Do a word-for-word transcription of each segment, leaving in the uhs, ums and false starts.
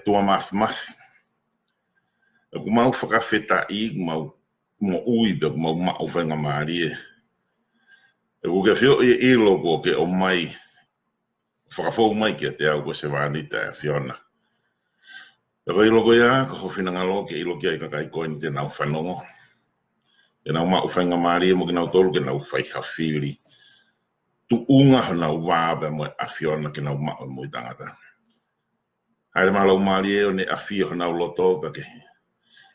ʻOtua Māfimafi. ʻOku mau fakafetaʻi, ʻoku mau moʻui pea ʻoku mau maʻu faingamālie. ʻOku ke ʻafioʻi e ʻilo kuo ke ʻomai, fakafou mai kiate au ko e sevāniti ʻa e ʻAfiona. Pea ko e ʻilo ko ia, ko ho finangalo ke ʻilo ki ai e kakai ko eni te nau fanongo. Te nau maʻu faingamālie mo kinautolu ke nau fai ha fili. Tuʻunga honau vā pea mo e ʻAfiona ke nau maʻu e moʻui taʻengata. Hāʻele mai ho Laumālie ʻo ne ʻafio honau loto pea ke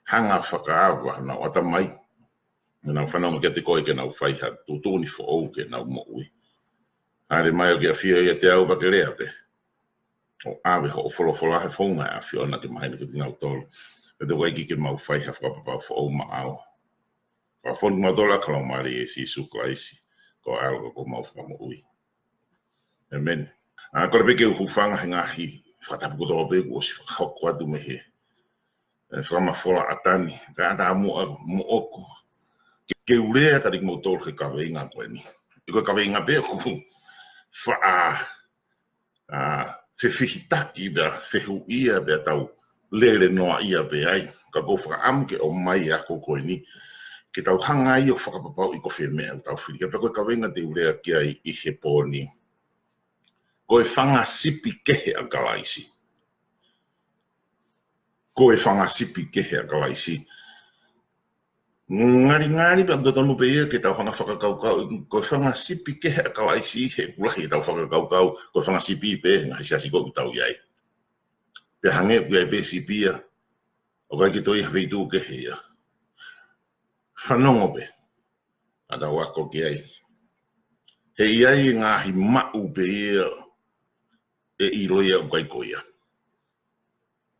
hanga fakaava honau ʻatamai. Ke nau fanongo kiate koe ke nau fai ha tuʻutuʻuni foʻou ke nau moʻui. Hāʻele mai ʻo ke ʻafio ʻiate au pea ke lea pē. ʻO ʻave hoʻo folofola he founga ʻa e ʻAfiona ke mahino kiate kinautolu. Pea tuku ai ke mau fai ha fakapapau foʻou maʻau. Fakafonu kimautolu ʻaki ho Laumālie ʻia Sīsū Kalaisi, ko e ʻAlo ko homau Fakamoʻui. ʻĒmeni. ʻA, kole pē ke u hūfanga he ngaahi fakatapu kotoa pē kuo ʻosi fakahoko atu mei he, e, fakamafola ʻa Tani, kae ʻatā muʻa moʻoku ke, ke u lea kiate kimoutolu he kaveinga ko eni. He ko e kaveinga pē ʻoku faʻa, a, fefihitaki pea fehuʻia pea tau lele noaʻia pē ai. Ka ʻoku ou fakaʻamu ke ʻomai e ako ko eni, ke tau hanga ai ʻo fakapapauʻi ko fē meʻa ʻoku tau fili ki ai. Pea ko e kaveinga te u lea ki ai ʻi he pō ni, ko e fanga sipi kehe ʻa Kalaisi. Ko e fanga sipi kehe ʻa Kalaisi. Ngalingali pē ʻoku totonu pē ia ke tau hanga fakakaukau, ko e fanga sipi kehe ʻa Kalaisi he ʻoku lahi ʻetau fakakaukau, ko e fanga sipi pē he ngaahi siasi ko ē ʻoku tau ʻi ai. Pea hangē ʻoku ʻi ai pē sipi ia, ʻoku ʻikai ke toe ʻi ha feituʻu kehe ia. Fanongo pē ʻa ʻetau ako ki ai. He ʻi ai e ngaahi maʻu pē ia ʻe ʻiloa ia ʻoku ʻikai ko ia.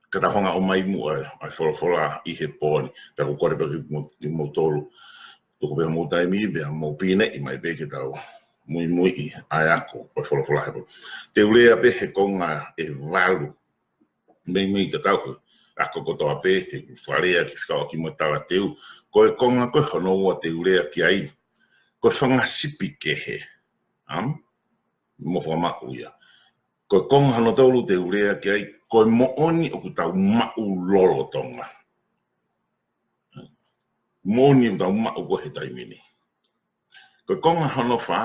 Ka tau hanga ʻo ʻomai muʻa ʻa e folofola ʻi he pō ni, pea ʻoku ou kole pē kimoutolu, tuku pē homou taimi pea mou pīkitai mai pē ke tau muimuiʻi ʻa e ako ko e folofola he pō. Te u lea pē he konga ʻe valu. Meimei tatau ko e ako kotoa pē, te u fakalea ke fekauʻaki mo e talateu. Ko e konga ko ē hono ua te u lea ki ai, ko e fanga sipi kehe. ʻAmu? Mo fakamaʻu ia. Ko e konga hono tolu te u lea ki ai, ko e moʻoni ʻoku tau maʻu lolotonga. Moʻoni ʻoku tau maʻu ko ē he taimi ni. Ko e konga hono fā,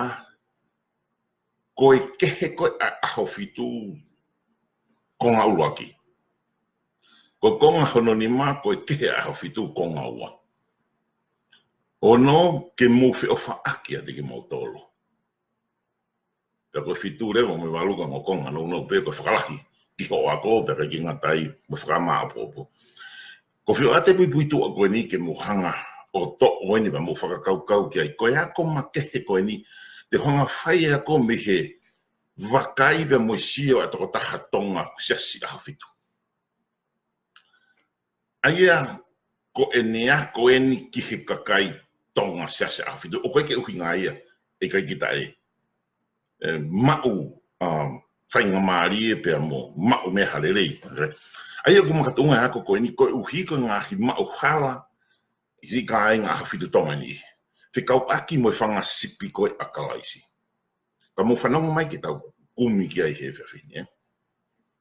ko e kehe ko ē ʻa e ʻaho fitu konga ʻuluaki. Ko e konga hono nima, ko e kehe ʻa e ʻaho fitu konga ua. Ono, ke mou feʻofaʻaki ʻiate kimoutolu. Pea ko e fitu leva mo e valu ko e ongo konga nounou pē ko e fakalahi ki hoʻo ako, pea ʻikai ke ngata ai mo e fakamāʻopoʻopo. Ko e fie ʻoatu e puipuituʻa ko eni ke mou hanga ʻo toʻo eni pea mou fakakaukau ki ai. Ko e ako makehe ko eni, te u hanga fai e ako mei he vakai pea mo e sio ʻa e tokotaha Tonga Siasi ʻAho Fitu. ʻA ia ko ʻene ako eni ki he kakai Tonga Siasi ʻAho Fitu. ʻOku ʻikai ke ʻuhinga ia ʻe ʻikai ke ta ʻe, e, maʻu, um, faingamālie pea mo maʻu meʻa ha lelei. ʻA ia ʻoku makatuʻunga e ako ko eni koeʻuhi ko e ngaahi maʻuhala ʻi he kāinga ʻAho Fitu Tonga ni. Fekauʻaki mo e fanga sipi ko ē ʻa Kalaisi. Ka mou fanongo mai ke tau kumi ki ai he efiafi ni, ē.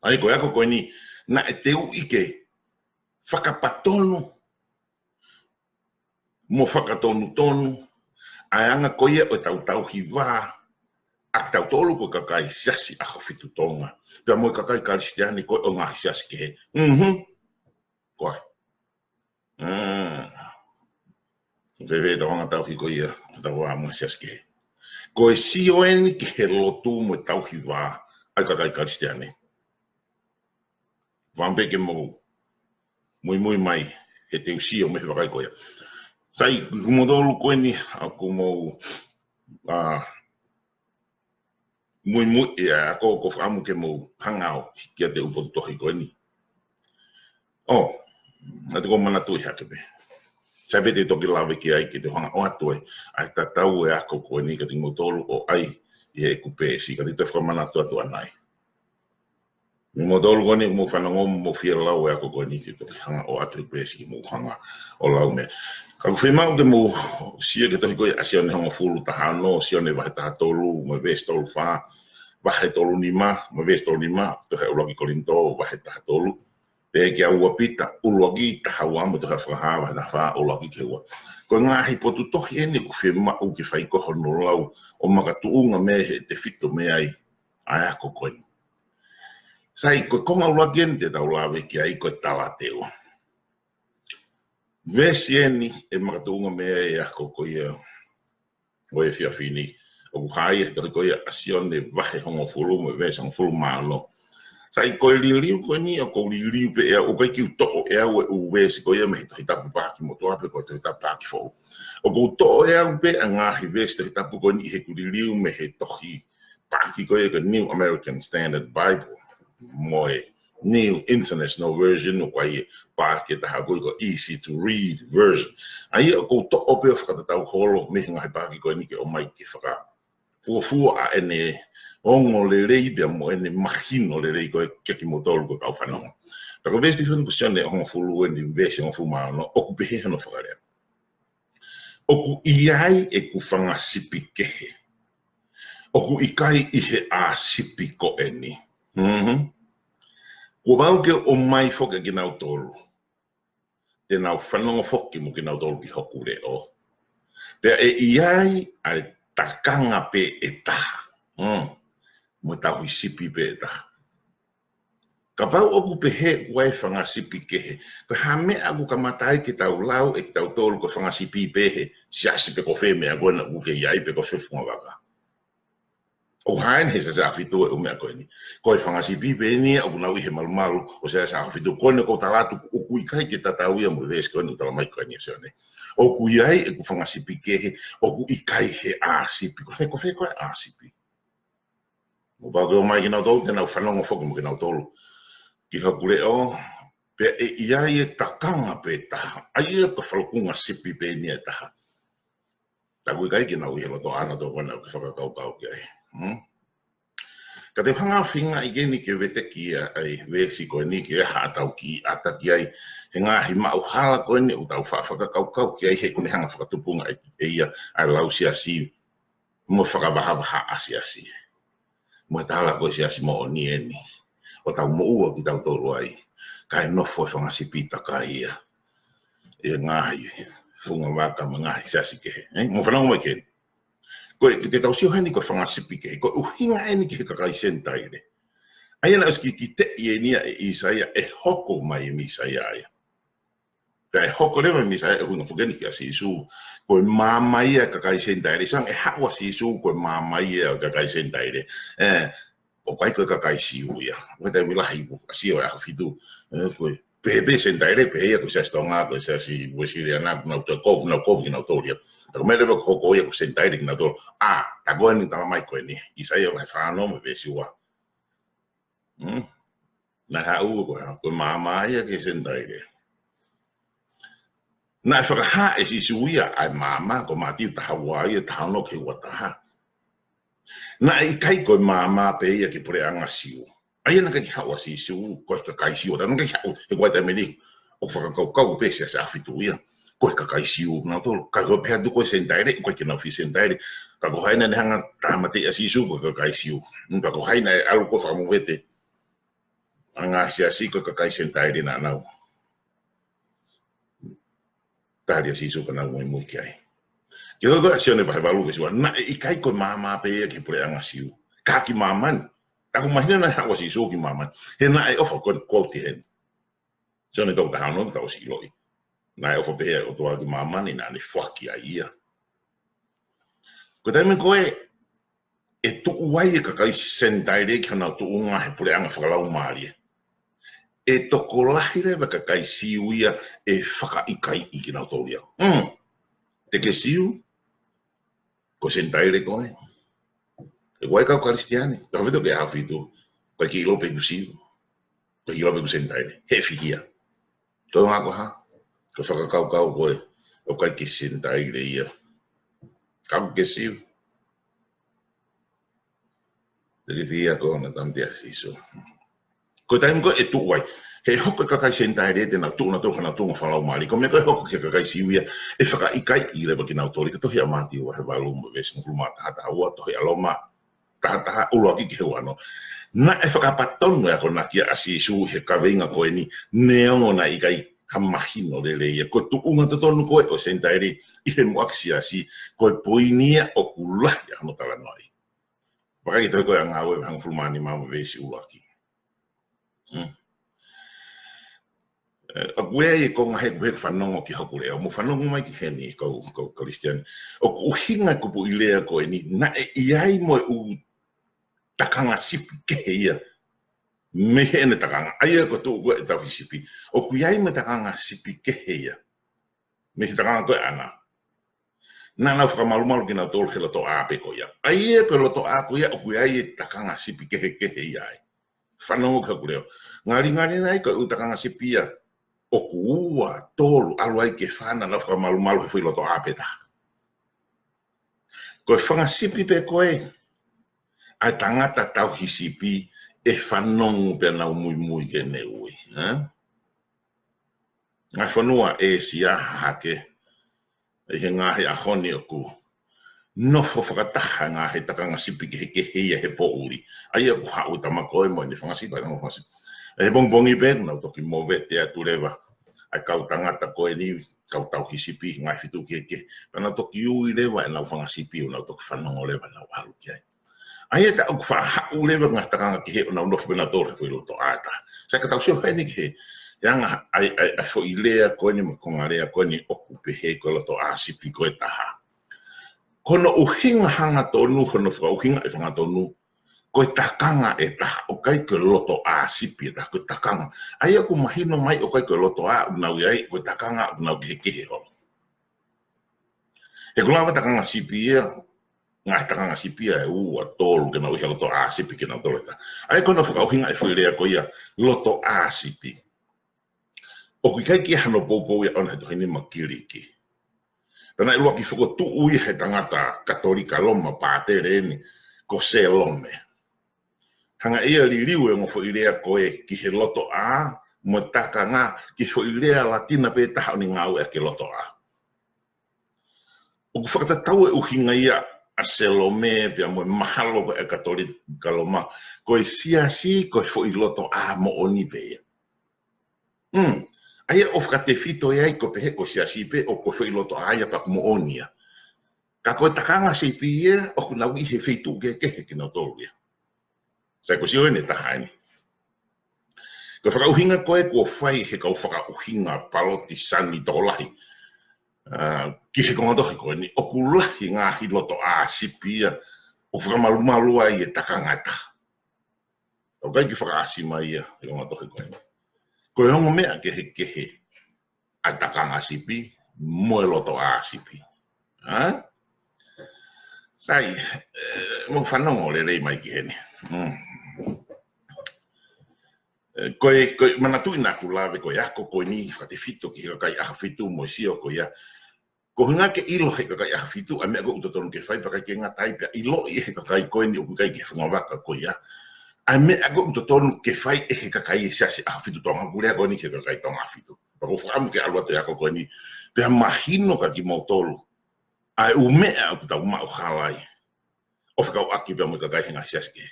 ʻA ia ko e ako ko eni, naʻe teuʻi ke fakapatonu mo fakatonutonu ʻa e anga ko ia ʻo ʻetau tauhi vā ʻa kitautolu ko e kakai Siasi ʻAho Fitu Tonga. Pea mo e kakai Kalisitiane ko ē ʻo e ngaahi siasi kehe. Mhm. Ko e. Mm. Veve ʻetau anga tauhi ko ia, ʻetau vā mo e siasi kehe. Ko e sio eni ki he lotu mo e tauhi vā ʻa e kakai Kalisitiane. Vave pē ke mou muimui mai, he te u sio mei he vakai ko ia. Sai, kimoutolu ko eni, ʻoku mou, a, muimui, ʻa ia ko e, ko e fakaʻamu ke mou hanga ʻo hiki atu e ʻū potu tohi ko eni. ʻŌ, naʻa te ko manatuʻi hake pē. Sai pē te u toki lave ki ai ke te hanga ʻo ʻoatu e, ʻa e tatau e ako ko eni kiate kimoutolu ʻo ʻai ʻi heʻeku peesi, ka te u toe fakamanatu atu ʻanai. Kimoutolu ko eni, mou fanongo, mou fie lau e ako ko eni, te u toki hanga ʻo ʻoatu e peesi ke mou hanga ʻo lau mei ai. Ka ʻoku fiemaʻu ke mou sio ki he tohi ko ia ʻa Sione hongofulu, taha ono, Sione vahe taha tolu, mo e veesi tolu fā, vahe tolu nima, mo e veesi tolu nima, tohi ʻuluaki Kolinitō, vahe taha tolu. ʻe Kia Ua Pita, ʻuluaki taha ua, mo e tohi Fakahā vahe taha fā, ʻuluaki ki he ua. Ko e ngaahi potu tohi eni ʻoku fiemaʻu ke fai ko hono lau ʻo makatuʻunga mei he tefito mei ai ʻa e ako ko eni. Sai, ko e konga ʻuluaki eni te tau lave ki ai ko e talateu. Veesi eni ʻe makatuʻunga mei ai ʻa e ako ko ia ʻo e efiafi ni. ʻOku hā ia he tohi ko ia ʻa Sione vahe hongofulu mo e veesi hongofulu mā ono. Sai, ko e liliu ko eni ʻoku ou liliu pē ʻe au, ʻoku ʻikai ke u toʻo ʻe au e ʻū veesi ko ia mei he Tohi Tapu Paaki Motuʻa pe ko e Tohi Tapu Paaki Foʻou. ʻOku ou toʻo ʻe au pē ʻa e ngaahi veesi Tohi Tapu ko eni ʻi heʻeku liliu mei he Tohi Paaki ko ia ko e New American Standard Bible mo e New International Version, ʻoku ʻi ai e paaki ʻe taha ko e Easy to Read Version. ʻA ia ʻoku ou toʻo pē ʻo fakatatau holo mei he ngaahi paaki ko eni ke ʻomai ke fakafuofua ʻa ʻene ongo lelei pea mo ʻene mahino lelei ko ē kiate kimoutolu ko e kau fanongo. Pea ko e veesi tefito ko Sione hongofulu eni veesi hongofulu mā ono, ʻoku pehē hono fakalea: ʻOku ʻi ai ʻeku fanga sipi kehe ʻoku ʻikai ʻi he ʻā sipi ko eni. Mhm. Kuo pau ke ʻomai foki ʻa kinautolu, te nau fanongo foki mo kinautolu ki hoku leʻo. Pea ʻe ʻi ai ʻa e takanga pē ʻe taha, mm, mo e tauhi sipi pē ʻe taha. Kapau ʻoku pehē ʻoku ʻi ai e fanga sipi kehe, ko e hā e meʻa ʻoku kamata ai ke tau lau ʻe kitautolu ko e fanga sipi pē he siasi pe ko fē meʻa ko ena ʻoku ke ʻi ai pe ko fē fungavaka? ʻOku hā eni he Siasi ʻAhofitu e ʻū meʻa ko eni. Ko e fanga sipi pē eni ia ʻoku nau ʻi he malumalu ʻo e Siasi ʻAhofitu. Ko ena ʻoku ou tala atu ʻoku ʻikai ke tatau ia mo e veesi ko eni ʻoku tala mai ko eni ʻa Sione. ʻOku ʻi ai ʻeku fanga sipi kehe ʻoku ʻikai he ʻā sipi. Ko e, ko fē ko e ʻā sipi? Kuo pau ke ʻomai kinautolu, te nau fanongo foki mo kinautolu ki hoku leʻo, pea ʻe ʻi ai e takanga pē ʻe taha. ʻA ia ko e falukunga sipi pē eni ia ʻe taha. Ka ʻoku ʻikai ke nau ʻi he loto ʻanautolu ko ena ʻoku ke fakakaukau ki ai. Hmm? Ka te u hanga ʻo feingaʻi ke ni ke veteki ʻa e veesi ko eni ke ʻi ai haʻatau kiʻi ʻata ki ai he ngaahi maʻuhala ko eni ʻoku tau faʻa fakakaukau ki ai he ʻoku ne hanga fakatupunga ʻe, ʻe ia ʻa e lau siasi mo e fakavahavaha ʻa siasi. Mo e tala ko e siasi moʻoni eni ʻoku tau moʻua kitautolu ai, kae nofo e fanga sipi takai ia ʻi he ngaahi fungavaka mo e ngaahi siasi kehe. Eh? Mou fanongo mai ki heni. Ko e, ke te tau sio heni ko e fanga sipi kehe. Ko e ʻuhinga eni ki he kakai Senitaile. ʻA ia naʻe ʻosi kiʻi kiʻi teʻi eni ia ʻe ʻĪsaia ʻe hoko mai e Mīsaia ia. Pea ʻe hoko leva e Mīsaia ʻe ʻuhinga foki eni kia Sīsū. Ko e maama ia ʻo e kakai Senitaile. Sai, ʻe haʻu ʻa Sīsū ko e maama ia ʻo e kakai Senitaile. Eh, ʻoku ʻikai ko e kakai Siu ia. Ko e taimi lahi ʻoku ʻasi ʻo e ʻAhofitu. Eh, ko e pehē pē Senitaile, pehē ia ko e Siasi Tonga, ko e Siasi Uēsiliana, ʻoku nau toe kovi, nau kovi kinautolu ia. Ka ko e meʻa leva ʻoku hoko ia ko e Senitaile kinautolu. ʻA, tā ko eni tala mai ko eni. ʻĪsaia vahe fā ono mo e veesi ua. Hmm? Naʻe haʻu ko e, ko e maama ia ki he Senitaile. Naʻe fakahā ʻe Sīsū ia ʻa e maama, ko Mātiu taha ua ia, taha ono ki he ua taha. Naʻe ʻikai ko e maama pē ia ki he puleʻanga Siu. ʻA ia naʻe ʻikai ke haʻu ʻa Sīsū ko e kakai Siu, tā naʻe ʻikai ke haʻu, he ko e taimi ni ʻoku fakakaukau pē Siasi ʻAhofitu ia ko e kakai Siu kinautolu. Ka ko e pehē atu ko e Senitaile, ʻoku ʻikai ke nau fie Senitaile. Ka ko hai naʻa ne hanga ʻo tāmateʻi ʻa Sīsū? Ko e kakai Siu. Ka ko hai naʻe ʻalu ko e fakamovete ʻa e ngaahi siasi? Ko e kakai Senitaile naʻa nau tali ʻa Sīsū ka nau muimui ki ai. Ke loko ʻa Sione vahe valu veesi ua, naʻe ʻikai ko e maama pē ia ki he puleʻanga Siu, ka ki māmani. Tā ʻoku mahino naʻe haʻu ʻa Sīsū ki māmani. He naʻe ʻofa, ko e quote heni. Sione tolu taha ono, tau ʻosi ʻiloʻi. Naʻe ʻofa pehē ʻa e ʻOtua ki māmani, naʻa ne foaki ai ia. Ko e taimi ko ē ʻe tuʻu ai e kakai Senitaile ki honau tuʻunga he puleʻanga fakalaumālie, ʻe tokolahi leva e kakai Siu ia ʻe fakaʻikaiʻi kinautolu ia. Mm. Te ke Siu, ko e Senitaile koe. ʻOku ʻi ai e kau Kalisitiane, ka fito ke ʻAhofitu, ʻoku ʻikai ke ʻilo pe ʻoku Siu, ʻoku ʻikai ke ʻilo pe ʻoku Senitaile. He ʻe fihi ia. Ko e ʻuhinga ko e hā? Ko e fakakaukau ko ē ʻoku ʻikai ke Senitaile ia, ka ʻoku ke Siu. Te ke fihi ia ko hono tāmateʻi ʻa Sīsū. Ko e taimi ko ē ʻe tuʻu ai, he hoko e kakai Senitaile te nau tuʻu nautolu ki honau tuʻunga fakalaumālie. Ko e meʻa ko ē ʻe hoko ki he kakai Siu ia, ʻe fakaʻikaiʻi leva kinautolu. Ko e tohi ʻa Mātiu vahe valu mo e veesi hongofulu mā taha, taha ua, tohi ʻa Loma taha taha, ʻuluaki ki he ua ono. Naʻe fakapatonu e akonaki ʻa Sīsū he kaveinga ko eni, neongo naʻe ʻikai ha mahino lelei ia. Ko e tuʻunga totonu ko ē ʻo e Senitaile ʻi he muʻaki siasi, ko e poini ia ʻoku lahi ʻa hono talanoaʻi. Vakai ki he tohi ko ē ʻa Ngāue vahe hongofulu mā nima mo e veesi ʻuluaki. Hmm. Eh, ʻoku ʻi ai e konga he kupu he fanongo ki hoku lea. Mou fanongo mai ki heni, kau, kau Kalisitiane. ʻOku ʻuhinga e kupuʻi lea ko eni, naʻe ʻi ai mo e ʻū takanga sipi kehe ia mei heʻene takanga. ʻA ia ko e tuʻu ko ē e tauhi sipi. ʻOku ʻi ai mo e takanga sipi kehe ia mei he takanga ko ē ʻaʻana. Naʻa nau fakamalumalu kinautolu he lotoʻā pē ko ia. ʻA ia ko e lotoʻā ko ia ʻoku ʻi ai e takanga sipi kehekehe ia ai. Fanongo ki hoku lea. Ngalingali nai ko e ʻū takanga sipi ia ʻoku ua, tolu, ʻalu ai ki he fā naʻa nau fakamalumalu he foʻi lotoʻā pē taha. Ko e fanga sipi pē ko ē ʻa e tangata tauhi sipi ʻe fanongo pea nau muimui ki heʻene ui, ē? Ngaahi fonua ʻĒsia, hahake, ʻi he ngaahi ʻaho ni ʻoku nofo fakataha e ngaahi takanga sipi kehekehe ia he poʻuli. ʻA ia ʻoku haʻu e tama ko ē mo ʻene fanga sipi, ʻa e fanga sipi. ʻI he pongipongi pē, nau toki movete atu leva ʻa e kau tangata ko eni, kau tauhi sipi, ngaahi feituʻu kehekehe. Pea nau toki ui leva ʻenau fanga sipi, ʻo nau toki fanongo leva, nau ʻalu ki ai. ʻA ia ʻoku faʻa haʻu leva ngaahi takanga kehe ʻo nau nofo pē nautolu he foʻi lotoʻā ʻe taha. Sai, ka tau sio heni ki he, ʻa e anga ʻa e, ʻa e, ʻa e foʻi lea ko eni mo e konga lea ko eni ʻoku pehē ko e lotoʻā sipi ko ē ʻe taha. Ko hono ʻuhinga hangatonu, hono fakaʻuhingaʻi hangatonu, ko e takanga ʻe taha, ʻoku ʻikai ko e lotoʻā sipi ʻe taha, ko e takanga. ʻA ia ʻoku mahino mai ʻoku ʻikai ko e lotoʻā ʻoku nau ʻi ai, ko e takanga ʻoku nau kehekehe holo. He ʻoku lava e takanga sipi ia, ngaahi takanga sipi ia ʻe ua, tolu, ke nau ʻi he lotoʻā sipi kinautolu ʻe taha. ʻA ia ko hono fakaʻuhinga e foʻi lea ko ia, lotoʻā sipi, ʻoku ʻikai ke ʻi ai hano poupou ia ʻona he tohi nima Kiliki. Pea naʻe ʻuluaki fokotuʻu ia he tangata Katolika Loma, pātele eni, ko Selome. Hanga ʻe ia ʻo liliu e ongo foʻi lea ko ē ki he lotoʻā mo e takanga ki he foʻi lea Latina pē ʻe taha ʻo ne ngāueʻaki e lotoʻā. ʻOku fakatatau e ʻuhinga ia ʻa Selome pea mo e mahalo ko ē ʻa e Katolika Loma, ko e siasi ko e foʻi lotoʻā moʻoni pē ia. Mm. ʻA ia ʻoku fakatefito ia ai ko e pehē ko e siasi pē ʻoku ko e foʻi lotoʻā ia pea ʻoku moʻoni ia. Ka ko e takanga sipi ia ʻoku nau ʻi he feituʻu kehekehe kinautolu ia. Sai, ko e sio eni ʻe taha eni. Ko e fakaʻuhinga ko ē kuo fai he kau fakaʻuhinga Palotisani tokolahi, ā, ki he konga tohi ko eni, ʻoku lahi ngaahi lotoʻā sipi ia ʻoku fakamalumalu ai e takanga ʻe taha. ʻOku ʻikai ke fakaʻasi mai ia he konga tohi ko eni. Ko e ongo meʻa kehekehe ʻa e takanga sipi mo e lotoʻā sipi. Ā? Sai, ē, mou fanongo lelei mai ki heni. Mm. Ē, ko e, ko e manatuʻi naʻa ku lave ko e ako ko eni fakatefito ki he kakai ʻAhofitu mo e sio ko ia. Ko e ʻuhinga ke ʻilo he kakai ʻAhofitu ʻa e meʻa ko ē ʻoku totonu ke fai, pea ʻikai ke ngata ai, pea ʻiloʻi he kakai ko eni ʻoku ʻikai ke fungavaka ko ia ʻa e meʻa ko ē ʻoku totonu ke fai ʻe he kakai e siasi ʻAhofitu Tonga. Ko e lea ko eni ki he kakai Tonga ʻAhofitu. Pea ʻoku ou fakaʻamu ke ʻalu atu e ako ko eni pea mahino kia kimoutolu ʻa e ʻū meʻa ʻoku tau maʻu hala ai ʻo fekauʻaki pea mo e kakai he ngaahi siasi kehe.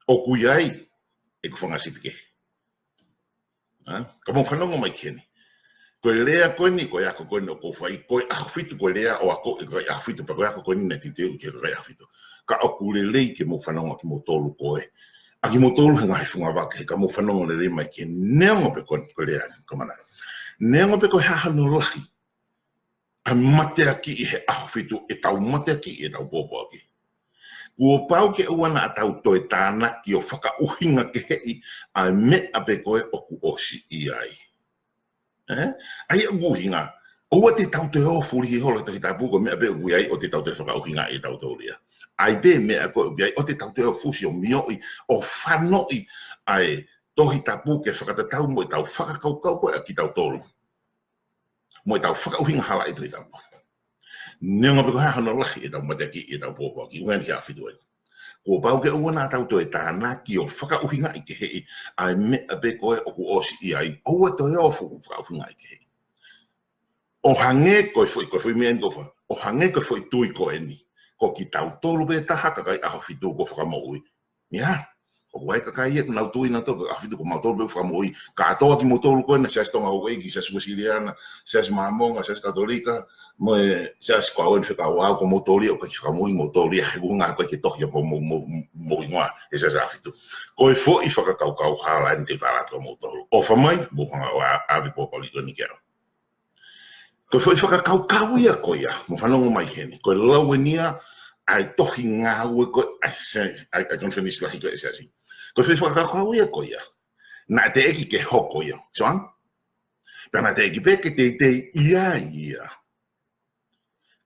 ʻOku ʻi ai ʻeku fanga sipi kehe. Ā? Ka mou fanongo mai ki heni. Ko e lea ko eni, ko e ako ko eni ʻoku ou fai, ko e ʻAhofitu, ko e lea ʻo e ako ʻa e kakai ʻAhofitu, pea ko e ako ko eni naʻe teuteu ki he kakai ʻAhofitu. Ka ʻoku lelei ke mou fanongo kimoutolu ko ē, ʻa kimoutolu he ngaahi fungavaka, he ka mou fanongo lelei mai ki heni, neongo pē ko eni, ko e lea eni, ka mana. Neongo pē ko e hā hano lahi ʻa e mateakiʻi he ʻAhofitu, ʻetau mateakiʻi ʻetau pōpoaki, kuo pau ke ʻoua naʻa tau toe tānaki ʻo fakaʻuhinga keheʻi ʻa e meʻa pē ko ē ʻoku ʻosi ʻi ai. Ē? ʻA ia ʻoku ʻuhinga, ʻoua te tau toe ō fulihi holo he Tohi Tapu ko e meʻa pē ʻoku ʻi ai ʻo te tau toe fakaʻuhingaʻi ʻe tautolu ia. ʻAi pē meʻa ko ē ʻoku ʻi ai ʻo te tau toe ō fusi ʻo mioʻi, ʻo fanoʻi ʻa e Tohi Tapu ke fakatatau mo ʻetau fakakaukau ko ē ʻa kitautolu mo ʻetau fakaʻuhinga halaʻi Tohi Tapu. Neongo pē ko e hā hano lahi ʻetau mateakiʻi ʻetau pōpoaki, ʻuhinga eni ki he ʻAhofitu eni. Kuo pau ke ʻoua naʻa tau toe tānaki ʻo fakaʻuhingaʻi keheʻi ʻa e meʻa pē ko ē ʻoku ʻosi ʻi ai, ʻoua toe ō fuʻu fakaʻuhingaʻi keheʻi. ʻO hangē ko e foʻi, ko e foʻi meʻa eni ko fa, ʻo hangē ko e foʻi tui ko eni, ko kitautolu pē taha kakai ʻAhofitu kuo fakamoʻui. Ia, ʻOku ʻi ai e kakai ia ʻoku nau tui nautolu, ʻa e ʻAho Fitu ko mautolu pē ʻoku fakamoʻui. Kātoa kimoutolu ko ena, Siasi Tonga Houʻeiki, Siasi Uēsiliana, Siasi Māmonga, Siasi Katolika, mo e Siasi ko au eni fekauʻaki, ko moutolu ia ʻoku ʻikai ke fakamoʻui moutolu ia he ʻoku ʻikai ke tohi ia mo, mo, mo, mo hingoa he Siasi ʻAho Fitu. Ko e foʻi fakakaukau hala eni te u tala atu kia moutolu. ʻOfa mai, mou hanga ʻo ʻa-, ʻave e pōpoaki ko eni kia au. Ko e foʻi fakakaukau ia ko ia, mou fanongo mai heni. Ko e lau eni ia ʻa e tohi ngāue ko ē ʻa e se-, ʻa e, ʻa e konifelenisi lahi ko ē ʻa e Siasi. Ko e foʻi fakakaukau ia ko ia. Naʻe teʻeki ke hoko ia. John? Pea naʻe teʻeki pē ke teitei ʻi ai ia.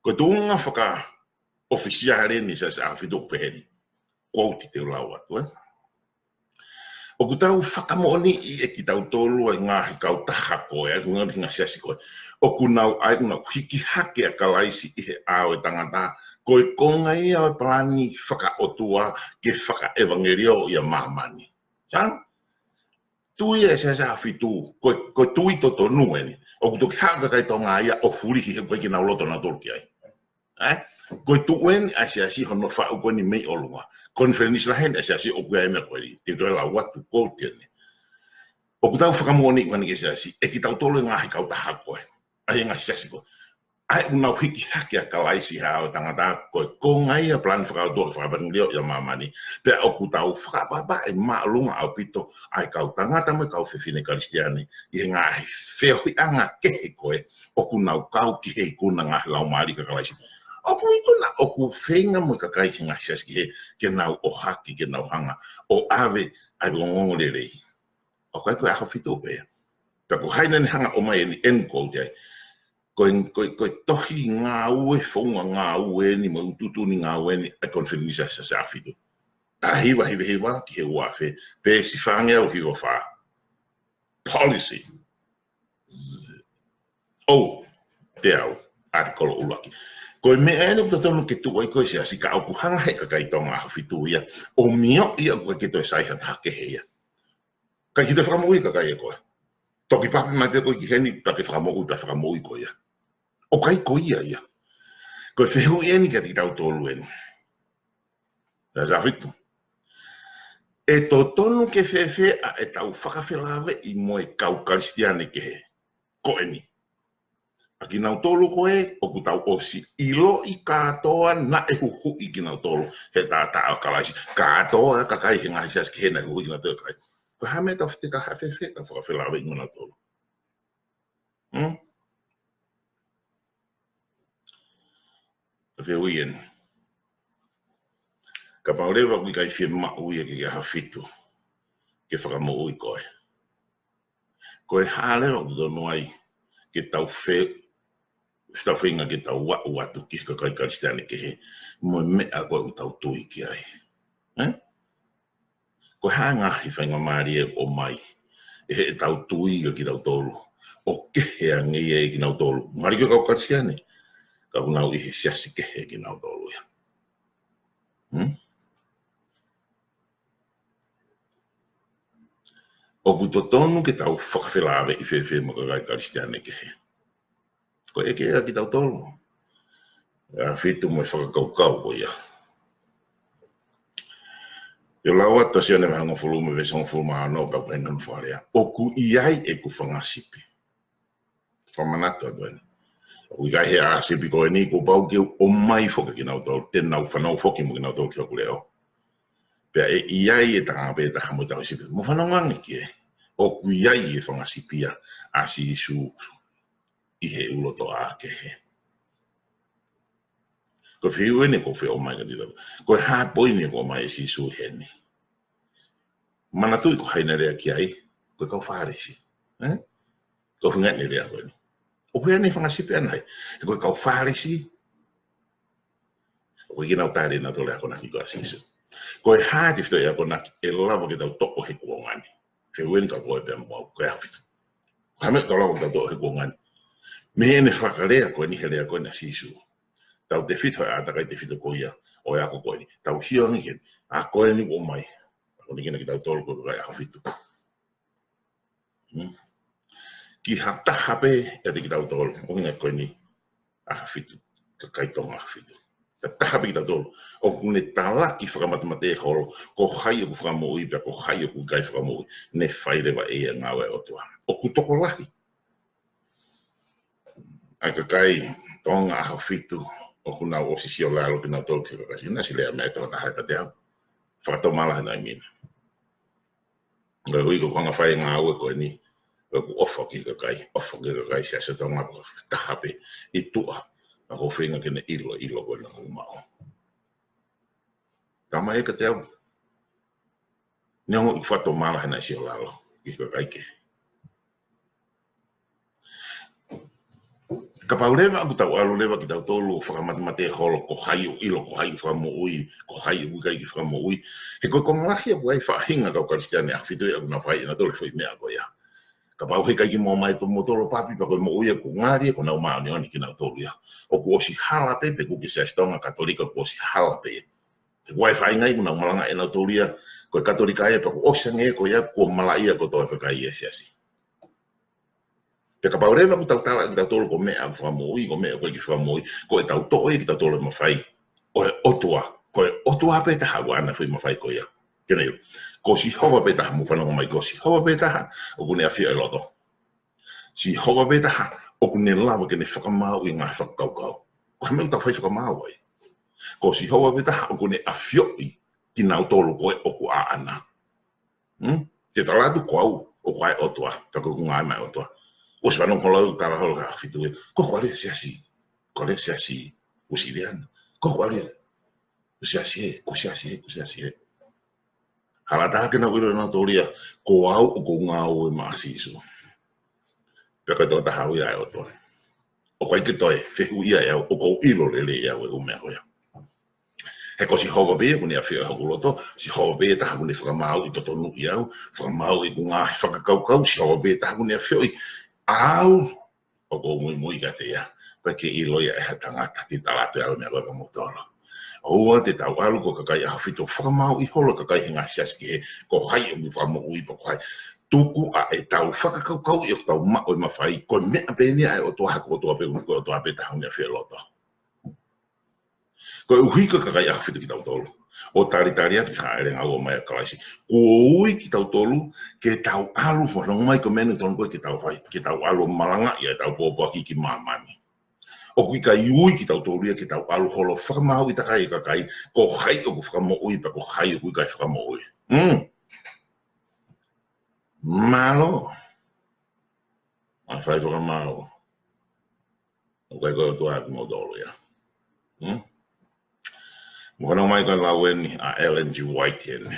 Ko e tuʻunga fakaʻofisiale eni ʻa e Siasi ʻAho Fitu ʻoku pehē ni. Quote te u lau atu, ē. ʻOku tau fakamoʻoniʻi ʻe kitautolu ʻa e ngaahi kautaha ko ē, ʻa e ngaahi siasi ko ē. ʻOku nau ʻai, ʻoku nau hiki hake ʻa Kalaisi ʻi he ʻao ʻo e tangata, ko e konga ia ʻo e palani fakaʻotua ke fakaʻevangeliō ʻi māmani. Hā? Tui ʻa e Siasi ʻAho Fitu, ko e, ko e tui totonu eni. ʻOku toki haʻu e kakai Tonga ia ʻo fulihi he ʻoku ʻikai ke nau loto nautolu ki ai. Ē? Ko e tuʻu eni ʻa e Siasi hono faʻu ko eni mei ʻolunga. Konifelenisi lahi eni ʻa e Siasi ʻoku ʻi ai e meʻa ko eni. Te u toe lau atu, quote eni. ʻOku tau fakamoʻoniʻi ko eni ki he Siasi, ʻe kitautolu e ngaahi kautaha ko ē. ʻA e ngaahi siasi ko ē. ʻA ē ʻoku nau hiki hake ʻa Kalaisi ʻi he ʻao ʻo e tangata, ko e konga ia ʻo e palani fakaʻotua ke fakaʻevangeliō ʻi māmani. Pea ʻoku tau fakaʻapaʻapa ʻe māʻolunga ʻaupito ʻa e kau tangata mo e kau fefine Kalisitiane ʻi he ngaahi feohiʻanga kehe ko ē ʻoku nau kau ki he ikuna ngaahi laumālie ʻa Kalaisi. ʻOku ʻi ai e ikuna ʻoku feinga mo e kakai he ngaahi siasi kehe ke nau ʻohake, ke nau hanga ʻo ʻave ʻa e ongoongolelei. ʻOku ʻikai ko e ʻAho Fitu pē. Pea ko hai naʻa ne hanga ʻo ʻomai eni, end quote ai. Ko e, ko e, ko e tohi ngāue, founga ngāue eni, mo e tuʻutuʻuni ngāue eni ʻa e konifelenisi ʻa e Siasi ʻAho Fitu. Taha hiva hiva hiva ki he ua afe, peesi fāngeau hiva fā. Policy. ʻOu, te au, ʻatikolo ʻuluaki. Ko e meʻa eni ʻoku totonu ke tuʻu ai ko ē e Siasi, ka ʻoku hanga ʻe he kakai Tonga ʻAho Fitu ia ʻo mioʻi ia, ʻoku ʻikai ke toe sai ha taha kehe ia. ʻIkai ke toe fakamoʻui e kakai ia ko ē. Toki papi mai pē koe ki heni, pea ke fakamoʻui, pea fakamoʻui koe ia. ʻOku ʻikai ko ia ia. Ko e fehuʻi eni kiate kitautolu eni. Siasi ʻAho Fitu. ʻE totonu ke fēfē ʻa ʻetau fakafelāveʻi mo e kau Kalisitiane kehe ko eni. ʻA kinautolu ko ē ʻoku tau ʻosi ʻiloʻi kātoa naʻe huhuʻi kinautolu he taʻataʻa ʻo Kalaisi. Kātoa e kakai he ngaahi siasi kehe naʻe huhuʻi kinautolu ʻe Kalaisi. Ko e hā e meʻa ʻe tau feteka, hā e fēfē ʻetau fakafelāveʻi mo kinautolu? Hmm? Ka fehuʻi eni. Kapau leva ʻoku ʻikai fiemaʻu ia ke ke ʻAho Fitu ke fakamoʻui koe, ko e hā leva ʻoku totonu ai ke tau fe-, tau feinga ke tau aʻu atu ki he kakai Kalisitiane kehe mo e meʻa ko ē ʻoku tau tui ki ai? Ē? Ko e hā e ngaahi faingamālie ʻoku ʻomai ʻe heʻetau tui kia kitautolu ʻo kehe ange ia ʻia kinautolu? Ngali ko e kau Kalisitiane, ka ʻoku nau ʻi he siasi kehe kinautolu ia. Hmm? ʻOku totonu ke tau fakafelāveʻi fēfē mo e kakai Kalisitiane kehe? Ko e ʻeke ia kia kitautolu. ʻAho Fitu mo e fakakaukau ko ia. Te u lau atu ʻa Sione vahe hongofulu mo e veesi hongofulu mā ono, ka pehē hono fakalea: ʻOku ʻi ai ʻeku fanga sipi. Fakamanatu atu eni. ʻOku ʻikai he ʻā sipi ko eni kuo pau ke u ʻomai foki kinautolu, te nau fanongo foki mo kinautolu ki hoku leʻo. Pea ʻe ʻi ai e tangata pē taha mo e tauhi sipi. Mou fanongo ange ki ai. ʻOku ʻi ai e fanga sipi ia ʻa Sīsū ʻi he ʻū lotoʻā kehe. Ko e fehuʻi eni ʻoku ou fie ʻomai kiate kitautolu. Ko e hā e poini ʻoku ʻomai ʻe Sīsū heni? Manatuʻi ko hai naʻe lea ki ai, ko e kau Fālesi. Ē? Ko e ʻuhinga eni e lea ko eni. ʻOku ʻi ai ʻene fanga sipi ʻana ia. He ko e kau Fālesi, ʻoku ʻikai ke nau tali ʻenautolu e akonaki ko ē ʻa Sīsū. Ko e hā e tefitoʻi akonaki ʻe lava ke tau toʻo he kuonga ni? Fehuʻi eni kia koe pea mo au, ko e ʻAho Fitu. Ko e hā e meʻa ʻoku tau lava ke tau toʻo he kuonga ni mei heʻene fakalea ko eni, he lea ko eni ʻa Sīsū? Tautefito he ʻātakai tefito ko ia ʻo e ako ko eni. Tau sio ange ki heni. ʻA ko eni ʻoku ʻomai. Ako ni kina kitautolu ko e kakai ʻAho Fitu. Hmm? Ki ha taha pē ʻiate kitautolu, ʻuhinga ko eni, ʻAho Fitu, kakai Tonga ʻAho Fitu. taha pē kitautolu. ʻOku ne talaki fakamatemateʻi holo ko hai ʻoku fakamoʻui pea ko hai ʻoku ʻikai fakamoʻui. Ne fai leva ʻe ia e ngāue ʻa e ʻOtua. ʻOku tokolahi ʻa e kakai Tonga ʻAhofitu ʻoku nau ʻosi siolalo kinautolu ki he kakai Siasi, naʻe ʻosi lea mai e tokotaha kiate au. Fakatomala he taimi ni. Koeʻuhi ko e konga fai e ngāue ko eni, ʻoku ʻofa ki he kakai, ʻofa ki he kakai Siasi Tonga, taha pē ʻi tuʻa, naʻa ku feinga ke ne ʻilo, ʻilo ko ena kuo maʻu. Tama e kiate au. Neongo ʻoku fakatomala he naʻe siolalo ki he kakai kehe. Kapau leva ʻoku tau ʻalu leva kitautolu ʻo fakamatemateʻi holo ko hai ʻoku ʻilo, ko hai ʻoku fakamoʻui, ko hai ʻoku ʻikai ke fakamoʻui. He ko e konga lahi ʻoku ʻi ai e faʻahinga kau Kalisitiane ʻAhofitu ia ʻoku nau fai ʻenautolu e foʻi meʻa ko ia. Kapau he ʻikai ke maʻu mai e tō motolo papi pea ko e moʻui ia ʻoku ngali ia ko honau māʻoniʻoni kinautolu ia. ʻOku ʻosi hala pē pe ʻoku ke Siasi Tonga, Katolika, ʻoku ʻosi hala pē. He ʻoku ʻi ai e faʻahinga ia ʻoku nau malangaʻi ʻenautolu ia ko e Katolika ia pea ʻoku ʻosi ange ia ko ia kuo malaʻia kotoa e kakai ia he Siasi. Pea kapau leva ʻoku tau tala kitautolu ko e meʻa ʻoku fakamoʻui, ko e meʻa ʻoku ʻikai ke fakamoʻui, ko ʻetau toʻo ia kitautolu e mafai ʻo e ʻOtua. Ko e ʻOtua pē taha ʻoku ʻi ai ʻana e foʻi mafai ko ia. Ke ne ʻilo. Ko Sihova pē taha, mou fanongo mai, ko Sihova pē taha ʻoku ne ʻafioʻi e loto. Sihova pē taha ʻoku ne lava ke ne fakamaauʻi e ngaahi fakakaukau. Ko e hā e meʻa ʻoku tau fai fakamaau ai? Ko Sihova pē taha ʻoku ne ʻafioʻi kinautolu ko ē ʻoku ʻaʻana. Hmm? Te tala atu ko au ʻoku ʻa e ʻOtua, ka ko ʻeku ngāue maʻa e ʻOtua. ʻOsi fanongo holo au tala holo he ʻAhofitu ē, ko ʻeku ʻalu ʻi he siasi, ko e siasi Uēsiliana. Ko ʻeku ʻalu ʻi he siasi ē, ko e siasi ē, ko e siasi ē. Hala taha ke nau ʻilo ʻenautolu ia, ko au ʻoku ou ngāue maʻa Sīsū. Pea ko e tokotaha au ia ʻa e ʻOtua. ʻOku ʻikai ke toe fehuʻia ʻe au, ʻoku ou ʻilo lelei ʻe au e ʻū meʻa ko ia. He ko Sihova pē ia ʻoku ne ʻafioʻi hoku loto, Sihova pē ia taha ʻoku ne fakamaauʻi, totonuʻi au, fakamaauʻi ʻeku ngaahi fakakaukau, Sihova pē ia taha ʻoku ne ʻafioʻi au, ʻoku ou muimui kiate ia, pea ke ʻilo ia ʻe ha tangata. Te tala atu ʻe au e meʻa ko ē kiate kimoutolu. ʻOua te tau ʻalu ko e kakai ʻAhofitu ʻo fakamaauʻi holo e kakai he ngaahi siasi kehe, ko hai ʻoku fakamoʻui pea ko hai. Tuku ʻa ʻetau fakakaukauʻi ʻoku tau maʻu e mafai, ko e meʻa pē eni ia ʻa e ʻOtua, he ko e ʻOtua pē, ko e ʻOtua pē taha ʻoku ne ʻafioʻi e loto. Koeʻuhi ko e kakai ʻAhofitu kitautolu. ʻO talitali atu ki he hāʻele ngaua mai ʻa Kalaisi. Kuo ui kitautolu ke tau ʻalu, fanongo mai, ko e meʻa eni ʻoku totonu ko ē ke tau fai, ke tau ʻalu ʻo malangaʻi ʻa ʻetau pōpoaki ki māmani. ʻOku ʻikai ui kitautolu ia ke tau ʻalu holo ʻo fakamaauʻi takai e kakai, ko hai ʻoku fakamoʻui pea ko hai ʻoku ʻikai fakamoʻui. Hmm. Mālō. ʻA e fai fakamaau. ʻOku ʻikai ko e ʻOtua ʻa kimoutolu ia. Hmm? Mou fanongo mai ki he lau eni ʻa Ellen G. White eni.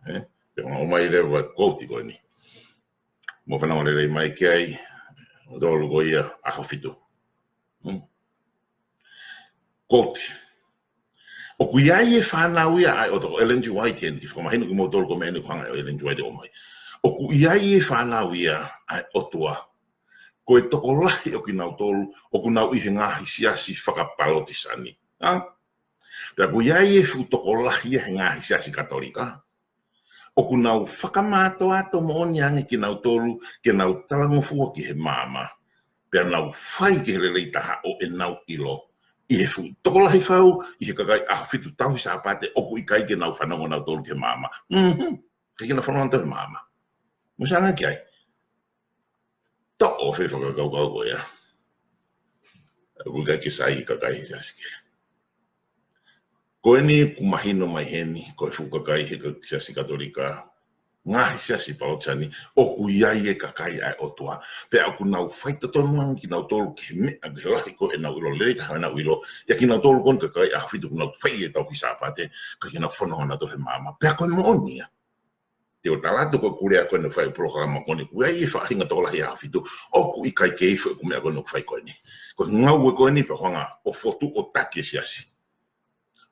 Eh? Te u ʻomai leva e kouti ko eni. Mou fanongo lelei mai ki ai, ʻoku tolu ko ia ʻAhofitu. Hmm? Kouti. ʻOku ʻi ai e fānau ia ʻa e ʻOtua, ko Ellen G. White eni, ke fakamahino kimoutolu ko e meʻa eni ʻoku hanga ʻe Ellen G. White ʻo ʻomai. ʻOku ʻi ai e fānau ia ʻa e ʻOtua. Ko e tokolahi ʻo kinautolu, ʻoku nau ʻi he ngaahi siasi fakapalotisani. Ha? Pea ʻoku ʻi ai e fuʻu tokolahi ia he ngaahi siasi Katolika. ʻOku nau fakamātoato moʻoni ange kinautolu, ke nau talangofua ki he maama. Pea nau fai ki he lelei taha ʻo ʻenau ʻilo. ʻI he fuʻu tokolahi fau, ʻi he kakai ʻAhofitu tauhi Sāpate, ʻoku ʻikai ke nau fanongo nautolu ki he maama. Mhm. ʻIkai ke nau fanongo nautolu ki he maama. Mou sio ange ki ai. Toʻo e foʻi fakakaukau ko ia. ʻOku ʻikai ke sai e kakai he siasi kehe. Ko eni ʻoku mahino mai heni, ko e fuʻu kakai he ka-, siasi Katolika, ngaahi siasi Palotisani, ʻoku ʻi ai e kakai ʻa e ʻOtua. Pea ʻoku nau faitotonu ange kinautolu ki he meʻa, ki he lahi ko ē ʻenau ʻilo, lelei taha ʻenau ʻilo, ʻia kinautolu ko eni kakai ʻAhofitu ʻoku nau fai e tauhi Sāpate, ʻikai ke nau fanongo nautolu he maama. Pea ko e moʻoni ia. Te u tala atu ko e kulea ko eni ʻoku fai e polokalama ko eni, ʻoku ʻi ai e faʻahinga tokolahi ʻAhofitu, ʻoku ʻikai ke ifo ʻeku meʻa ko eni ʻoku fai ko eni. Ko e ngāue ko eni pea hanga ʻo fotu ʻo taki e siasi.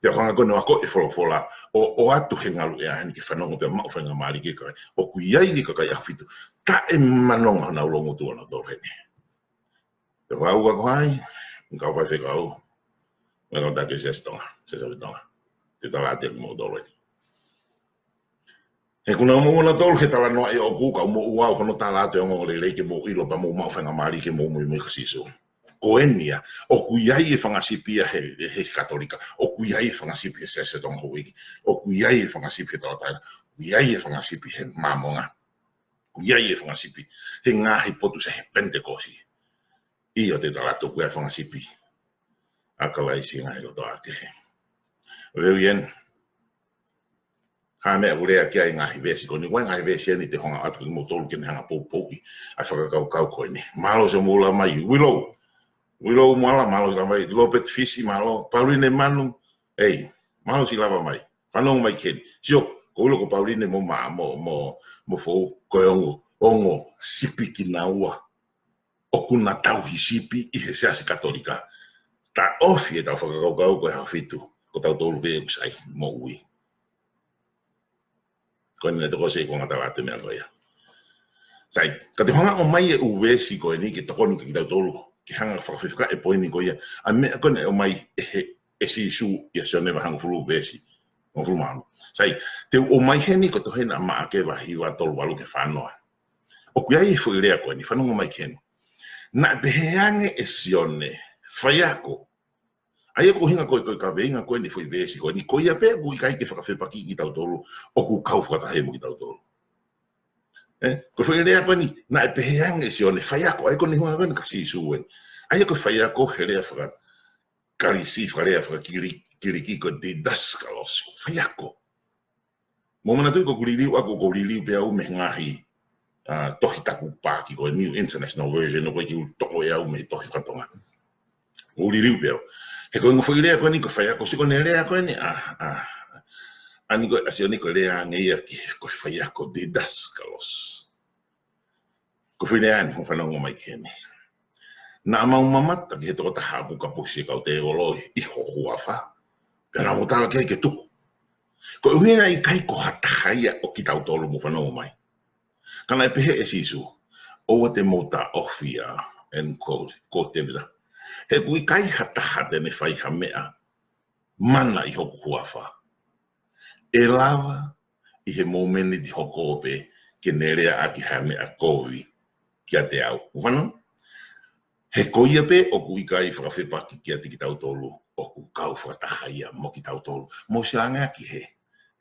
Pea hanga ko eni ʻo ako e folofola, ʻo, ʻoatu he ngaluʻea heni ke fanongo pea maʻu faingamālie ki he kakai. ʻOku ʻi ai e kakai ʻAhofitu, taʻemanonga honau loungutu ʻonautolu heni. Te u ʻalu ʻo kau ai, kau faifekau, mo e kau taki siasi Tonga, Siasi ʻAhofitu Tonga. Te u tala atu kiate kimoutolu eni. He ʻoku nau moʻua nautolu he talanoaʻi ʻoʻoku, ka u moʻua au hono tala atu e ongoongolelei ke mou ʻilo pea mou maʻu faingamālie ke mou muimui kia Sīsū. Ko eni ia, ʻoku ʻi ai e fanga sipi ia he, he Katolika, ʻoku ʻi ai e fanga sipi he Siasi Tonga Houʻeiki, ʻoku ʻi ai e fanga sipi he Tauʻatāina, ʻoku ʻi ai e fanga sipi he Māmonga, ʻoku ʻi ai e fanga sipi he ngaahi potu Siasi he Penitekosi. ʻIo, te u tala atu ʻoku ʻi ai e fanga sipi ʻa Kalaisi he ngaahi lotoʻā kehe. Veuien, ha meʻa ʻoku lea ki ai e ngaahi veesi ko eni, ʻoku ʻi ai e ngaahi veesi eni te u hanga atu kimoutolu ke ne hanga poupouʻi ʻa e fakakaukau ko eni. Mālō siʻomo lava mai, Willow. Willow Moala, mālō siʻi lava mai, Lopet Fisi, mālō, Pauline Manu, ei, mālō siʻi lava mai. Fanongo mai ki heni. Sio, ko Willow ko Pauline mo ma, mo, mo, mo Fou, ko e ongo, ongo sipi kinaua ʻoku na tauhi sipi ʻi he Siasi Katolika. Taʻofi ʻetau fakakaukau ko e Haʻafitu, ko tautolu pē ʻoku sai moʻui. Ko eni naʻe tokoni ʻeku hanga tala atu e meʻa ko ia. Sai, ka te u hanga ʻo ʻomai e ʻū veesi ko eni ke tokoni kia kitautolu, ke hanga fakafefeka e poini ko ia. ʻA e meʻa ko eni ʻomai ʻe he, ʻe Sīsū ʻia Sione vahe hongofulu veesi hongofulu mā ono. Sai, te u ʻomai heni ko e tohi ʻa Maʻake vahe hiva tolu valu ki he fā noa. ʻOku ʻi ai e foʻi lea ko eni, fanongo mai ki heni. Naʻe pehē ange ʻe Sione, faiako. ʻA ia ko e ʻuhinga ko e, ko e kaveinga ko eni foʻi veesi ko eni, ko ia pē ʻoku ʻikai ke fakafepakiʻi kitautolu, ʻoku kau fakataha mo kitautolu. ʻE, ko e foʻi lea ko eni, naʻe pehē ange ʻe Sione, faiako, ʻa ia ko e ʻuhinga ko eni kia Sīsū eni. ʻA ia ko e faiako he lea faka-Kalisi, fakalea faka-Kili-, Kiliki ko e didaskalos, faiako. Mou manatuʻi ko ʻeku liliu ʻaku, ʻoku ou liliu pē au mei he ngaahi, ʻa, tohi taku paaki ko e New International Version, ʻoku ʻikai ke u toʻo ʻe au mei he tohi faka-Tonga. ʻOku ou liliu pē au. He ko e ongo foʻi lea ko eni ko e faiako, sio ko ʻene lea ko eni, ʻa, ʻa, ʻa eni ko e, ʻa Sione ko e lea ange ia ki he, ko e faiako didaskalos. Ko e foʻi lea eni, hoʻo fanongo mai ki heni. Naʻa mau mamata ki he tokotaha ʻoku kapusi e kau tēvolo ʻi ho huafa. Pea naʻa mau tala ki ai ke tuku. Ko e ʻuhinga ʻikai ko ha taha ia ʻo kitautolu, mou fanongo mai. Ka naʻe pehē ʻe Sīsū, ʻoua te mou taʻofi ia, end quote, quote te mita. He ʻoku ʻikai ha taha te ne fai ha meʻa mana ʻi hoku huafa. ʻE lava ʻi he momeniti hoko pē ke ne leaʻaki ha meʻa kovi kiate au. Mou fanongo? He ko ia pē ʻoku ʻikai fakafepaki kiate kitautolu, ʻoku kau fakataha ia mo kitautolu. Mou sio ange ki he,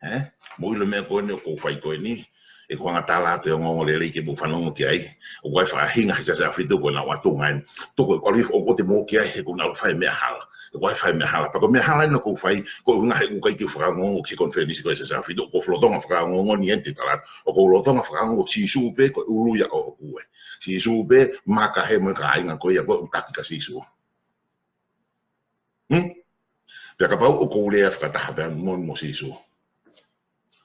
ē? Mou ʻilo e meʻa ko eni ʻoku ou fai ko eni, ʻeku hanga tala atu e ongoongolelei ke mou fanongo ki ai. ʻOku ʻi ai e faʻahinga he Siasi ʻAhofitu ko ē naʻa nau ʻatu ngai. Tuku e koli ʻoku te mou ki ai he ʻoku nau fai e meʻa hala. ʻOku ʻi ai e fai e meʻa hala. Pea ko e meʻa hala eni ʻoku ou fai, ko e ʻuhinga he ʻoku ʻikai ke u fakaongoongo ki he konifelenisi ko ē Siasi ʻAhofitu, ʻoku ou lolotonga fakaongoongo ni eni te tala atu. ʻOku ou lolotonga fakaongoongo Sīsū pē ko e ʻulu ia ʻoʻoku ē. Sīsū pē, Makahe mo e kāinga ko ia ʻoku taki kia Sīsū. Hmm? Pea kapau ʻoku ou lea fakataha pē mo, mo Sīsū.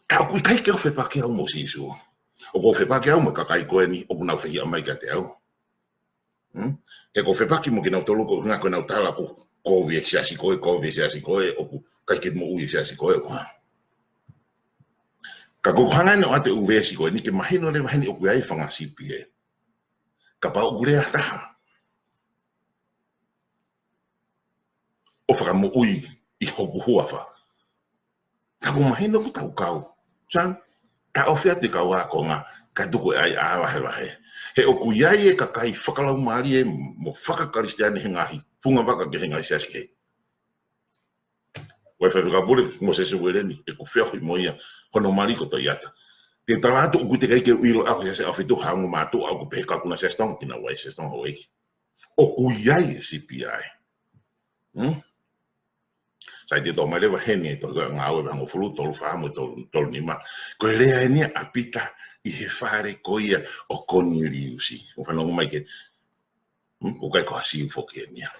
Ka ʻoku ʻikai ke u fepaki au mo Sīsū. ʻOku ou fepaki au mo e kakai ko eni ʻoku nau fehiʻa mai kiate au. Hmm? He ʻoku ou fepaki mo kinautolu ko e ʻuhinga ko ʻenau tala ʻoku kovi e siasi ko ē, kovi e siasi ko ē, ʻoku ʻikai ke moʻui e siasi ko ē. Ka ʻoku ou hanga eni ʻo ʻoatu e ʻū veesi ko eni ke mahino leva heni ʻoku ʻi ai e fanga sipi ē. Kapau ʻoku lea ha taha ʻo fakamoʻui ʻi hoku huafa, ka ʻoku mahino ʻoku tau kau. Sai, taʻofi atu e kau ākonga, kae tuku e ʻaiʻa vahevahe. He ʻoku ʻi ai e kakai fakalaumālie mo faka-Kalisitiane he ngaahi fungavaka ki he ngaahi siasi kehe. Ko e faifekau pule, Mōsese Ueleni, ʻeku feohi mo ia, hono mali ko Toiata. Te u tala atu ʻoku teʻeki ai ke u ʻilo au he Siasi ʻAhofitu ha ongo mātuʻa ʻoku pehē ka ʻoku na Siasi Tonga kinaua, Siasi Tonga Houʻeiki. ʻOku ʻi ai e sipi ia ē. Hmm? Sai, te u toʻo mai leva heni e tohi ko e Ngāue vahe hongofulu, tolu fā mo e tolu, tolu nima. Ko e lea eni ia ʻa Pita ʻi he fale ko ia ʻo Koniliusi. Mou fanongo mai ki he, hmm, ʻoku ʻikai ko ha Siu foki eni ia.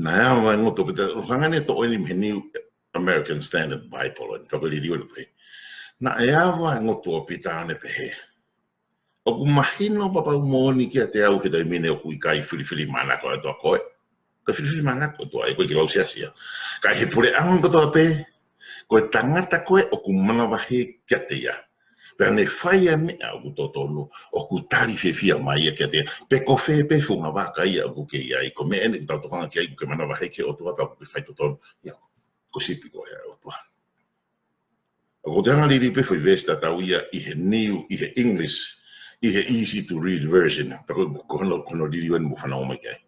Naʻe ava e ngotu ʻo Pita, ʻoku hanga eni ʻo toʻo eni mei he New American Standard Bible, eni, ka ko e liliu eni pē. Naʻe ava e ngotu ʻo Pita ʻo ne pehē, ʻoku mahino pau moʻoni kiate au he taimi ni ʻoku ʻikai filifilimānako e ʻOtua koe. Ka filifilimānako e ʻOtua, ʻe koe ki lau siasi ia. Ka ʻi he puleʻanga kotoa pē, ko e tangata ko ē ʻoku manavahē kiate ia, pea ne fai ʻa e meʻa ʻoku totonu, ʻoku tali fiefia mai ia kiate ia. Pe ko fē pē fungavaka ia ʻoku ke ʻi ai, ko e meʻa eni ʻoku tau tokanga ki ai, ʻoku ke manavahē ki he ʻOtua pea ʻoku ke fai totonu. Ia, ko e sipi koe ʻa e ʻOtua. ʻOku ou toe hanga liliu pē foʻi veesi tatau ia ʻi he New, ʻi he English, ʻi he easy to read version. Pea ko, ko hono, ko hono liliu eni, mou fanongo mai ki ai.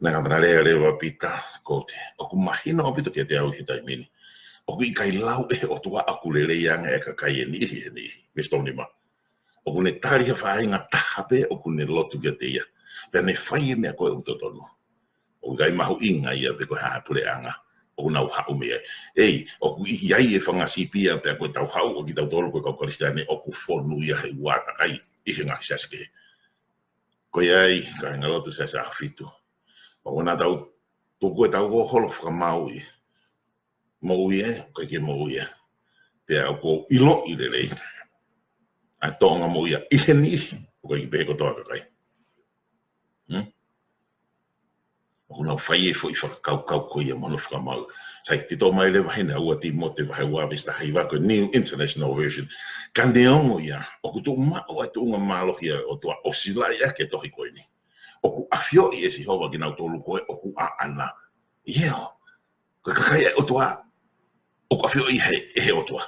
Naʻe kamata lea leva ʻa Pita, quote, ʻoku mahino ʻaupito kiate au ʻi he taimi ni ʻoku ʻikai lau ʻe he ʻOtua ʻoku lelei ange e kakai ʻe niʻihi he niʻihi. Veesi tolu nima. ʻOku ne tali ha faʻahinga taha pē ʻoku ne lotu kiate ia, pea ne fai e meʻa ko ē ʻoku totonu. ʻOku ʻikai mahuʻinga ia pe ko e hā e puleʻanga ʻoku nau haʻu mei ai. Ei, ʻoku ʻi ai e fanga sipi ia, pea ko ʻetau haʻu ʻo kitautolu ko e kau Kalisitiane ʻoku fonu ia he ʻū ʻātakai ʻi he ngaahi siasi kehe. Ko ia ai, kāinga lotu, Siasi ʻAhofitu, ʻoku na tau tuku ʻetau ʻaho holo fakamāuʻi. Moʻui ē, ʻikai ke moʻui ē. Pea ʻoku ou ʻiloʻi lelei ʻa e tōʻonga moʻui ia ʻi he niʻihi, ʻoku ʻikai pehē kotoa e kakai. Hmm? ʻOku nau fai e foʻi fakakaukau ko ia mo hono fakamāuʻi. Sai, tito mai leva heni, ua Tīmote vahe ua veesi taha hiva, ko e New International Version. Ka neongo ia, ʻoku tuʻu maʻu ʻa e tuʻunga mālohi ʻa e ʻOtua ʻo silaʻi ʻaki e tohi ko eni. ʻOku ʻafioʻi ʻe Sihova kinautolu ko ē ʻoku ʻaʻana. ʻIo, ko e kakai ʻa e ʻOtua, ʻoku ʻafioʻi he, ʻe he ʻOtua.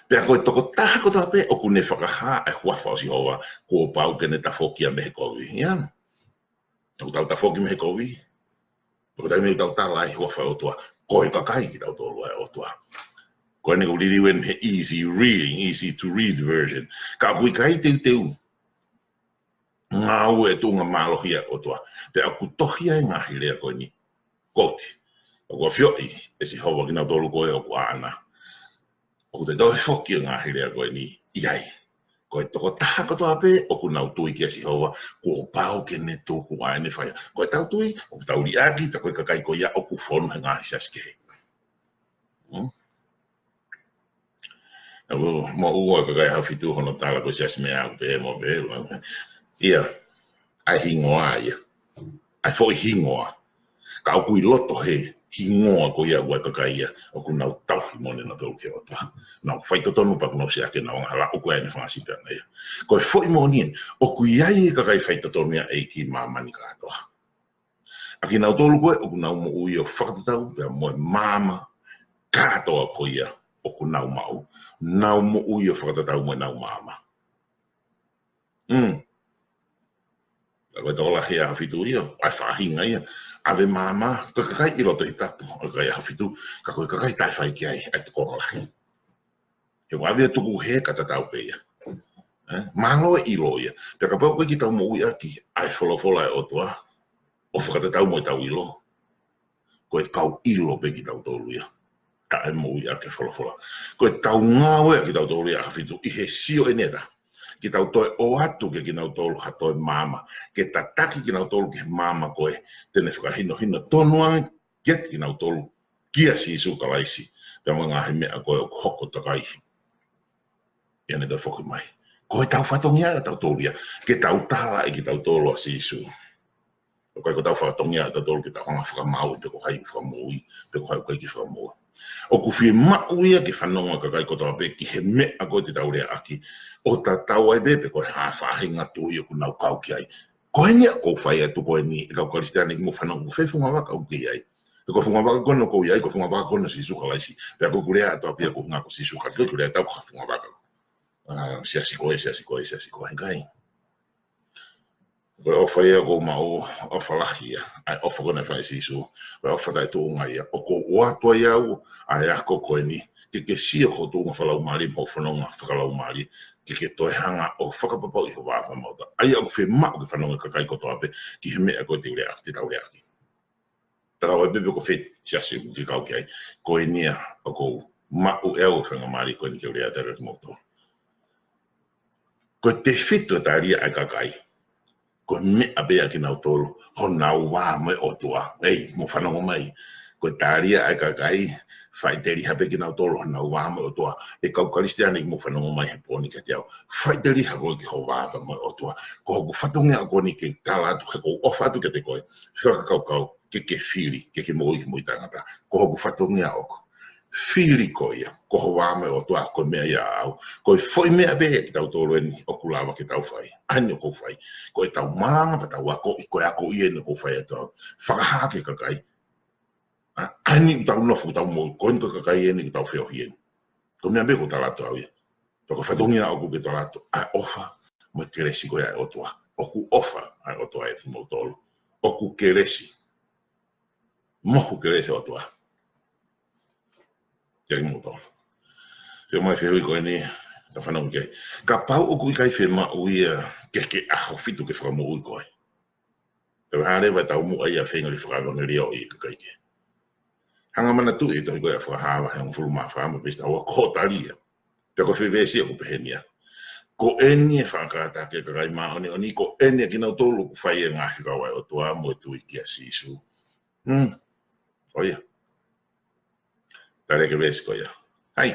Pea ko e tokotaha kotoa pē ʻoku ne fakahā e huafa ʻo Sihova, kuo pau ke ne tafoki ia mei he kovi. ʻIo. ʻOku tau tafoki mei he kovi. Ko e taimi ʻoku tau tala ai e huafa ʻo e ʻOtua, ko e kakai kitautolu ʻa e ʻOtua. Ko eni ʻoku liliu eni he easy reading, easy to read version. Ka ʻoku ʻikai teuteu ngāue e tuʻunga mālohi ʻa e ʻOtua. Pea ʻoku tohi ai e ngaahi lea ko eni. Quote, ʻoku ʻafioʻi ʻe Sihova kinautolu ko ē ʻoku ʻaʻana. ʻOku toe tohi foki e ngaahi lea ko eni ʻi ai. Ko e tokotaha kotoa pē ʻoku nau tui kia Sihova, kuo pau ke ne tuku ʻa ʻene fai. Ko ʻetau tui, ʻoku tau liʻaki, pea ko e kakai ko ia ʻoku fonu he ngaahi siasi kehe. Hmm? ʻOku moʻua e kakai ʻAhofitu hono tala ko e siasi meʻa ʻoku pehē mo pehē. ʻIa, ʻa e hingoa ia. ʻA e foʻi hingoa. Ka ʻoku ʻi loto he hingoa ko ia ʻa e kakai ia ʻoku nau tauhi moʻoni nautolu ki he ʻOtua. Nau faitotonu pea ʻoku nau siʻaki ʻenau angahala, ʻoku ʻi ai ʻene fanga sipi ʻana ia. Ko e foʻi moʻoni ē, ʻoku ʻi ai e kakai faitotonu ia ʻi he māmani kātoa. ʻA kinautolu ko ē ʻoku nau moʻui ʻo fakatatau pea mo e maama kātoa ko ia ʻoku nau maʻu. Nau moʻui ʻo fakatatau mo ʻenau maama. Mm. Ka ko e tokolahi ʻa ʻAhofitu ia, ʻa e faʻahinga ia, ʻave maama, ko e kakai ʻi loto Tohi Tapu, ʻa e kakai ʻAhofitu, ka ko e kakai taʻe fai ki ai ʻa e tokolahi. He ʻoku ʻave ʻo tuku hē ka tatau pē ia. Eh? Mālō e ʻilo ia. Pea kapau ʻoku ʻikai ke tau moʻui ʻaki ʻa e folofola ʻa e ʻOtua ʻo fakatatau mo ʻetau ʻilo, ko e kau ʻilo pē kitautolu ia, taʻe moʻui ʻaki e folofola. Ko ʻetau ngāue ʻa kitautolu ia ʻAhofitu ʻi he sio ʻeni ʻe taha, ke tau toe ʻoatu kia kinautolu ha toe maama, ke tataki kinautolu ki he maama ko ē te ne fakahinohino tonu ange kiate kinautolu kia Sīsū Kalaisi, pea mo e ngaahi meʻa ko ē ʻoku hoko takai ʻi heʻene toe foki mai. Ko ʻetau fatongia ʻa kitautolu ia, ke tau tala ʻe kitautolu ʻa Sīsū. ʻOku ʻikai ko ʻetau fatongia ʻa kitautolu ke tau hanga ʻo fakamāuʻi pe ko hai ʻoku fakamoʻui, pe ko hai ʻoku ʻikai ke fakamoʻui. ʻOku fiemaʻu ia ke fanongo e kakai kotoa pē ki he meʻa ko ē te tau leaʻaki, ʻo tatau ai pē pe ko e hā e faʻahinga tui ʻoku nau kau ki ai. Ko eni ʻoku ou fai atu ko eni, ʻe kau Kalisitiane, ke mou fanongo, ko fē e funga vaka ʻoku ke ʻi ai. Pea ko e funga vaka ko ena ʻoku ou ʻi ai, ko e funga vaka ko ena ʻo Sīsū Kalaisi. Pea ʻoku ou lea atu ʻaupito ko e ngaahi ko Sīsū Kalaisi, ʻoku ou lea atu ko e funga vaka. Ah, siasi ko ē, siasi ko ē, siasi ko ē, ʻikai. Ko e ʻofa ia ʻoku ou maʻu, ʻofa lahi ia. ʻA e ʻofa ko ē naʻe fai ʻe Sīsū. Ko e ʻofa taʻetuʻunga ia. ʻOku ou ʻoatu ai au ʻa e ako ko eni, ke ke sio ki ho tuʻunga fakalaumālie mo e fononga fakalaumālie, ke ke toe hanga ʻo fakapapauʻi ho vā pea mo e ʻOtua. ʻA ia ʻoku fiemaʻu ke fanongo e kakai kotoa pē ki he meʻa ko ē te u leaʻaki, te tau leaʻaki. Tatau ai pē pe ko fē siasi ʻoku ke kau ki ai. Ko eni ia ʻoku ou maʻu ʻe au e faingamālie ko eni ke u lea atu kia kimoutolu. Ko e tefito e tali ʻa e kakai, ko e meʻa pē ʻa kinautolu honau vā mo e ʻOtua. Ei, mou fanongo mai. Ko e tali ʻa e kakai, faʻiteliha pē kinautolu honau vā mo e ʻOtua. ʻE kau Kalisitiane, mou fanongo mai he pō ni kiate au. Faʻiteliha koe ki ho vā pea mo e ʻOtua. Ko hoku fatongia ko eni ke tala atu he ʻoku ou ʻofa atu kiate koe. Fakakaukau, ke ke fili, ke ke moʻui, moʻui taʻengata. Ko hoku fatongia ʻoku fili koe ia, ko ho vā mo e ʻOtua, ko e meʻa ia ʻaʻau. Ko e foʻi meʻa pē ia kitautolu eni ʻoku lava ke tau fai. ʻA eni ʻoku ou fai. Ko ʻetau malanga pea tau akoʻi, ko e akoʻi eni ʻoku ou fai atu au. Fakahā ki he kakai. ʻA, ʻa eni ʻoku tau nofo, ʻoku tau moʻui, ko eni ko e kakai eni ʻoku tau feohi eni. Ko e meʻa pē ʻoku ou tala atu au ia. Pea ko e fatongia ʻoku ou tala atu, ʻa e ʻofa mo e kelesi ko ia ʻa e ʻOtua. ʻOku ʻofa ʻa e ʻOtua ʻiate kimoutolu. ʻOku kelesi mohu kelesi ʻa e ʻOtua kiate kimoutolu. Fēfē mai e fehuʻi ko eni, ta fanongo ki ai. Kapau ʻoku ʻikai fiemaʻu ia ke ke ʻaho fitu ke fakamoʻui koe, pea hā leva e taumuʻa ia e feinga ke fakaʻevangeliōʻi e kakai kehe? Hanga ʻo manatuʻi e tohi ko ia ʻa Fakahā vahe hongofulu mā fā mo e veesi taha ua, ko hoʻo tali ia. Pea ko e foʻi veesi ʻoku peheni ia: Ko eni e faʻa kātaki ʻa e kakai māʻoniʻoni, ko eni ʻa kinautolu ʻoku fai e ngaahi fekau ʻa e ʻOtua mo e tui kia Sīsū. Hmm. ʻO ia. Tali ʻaki e veesi ko ia. Hai.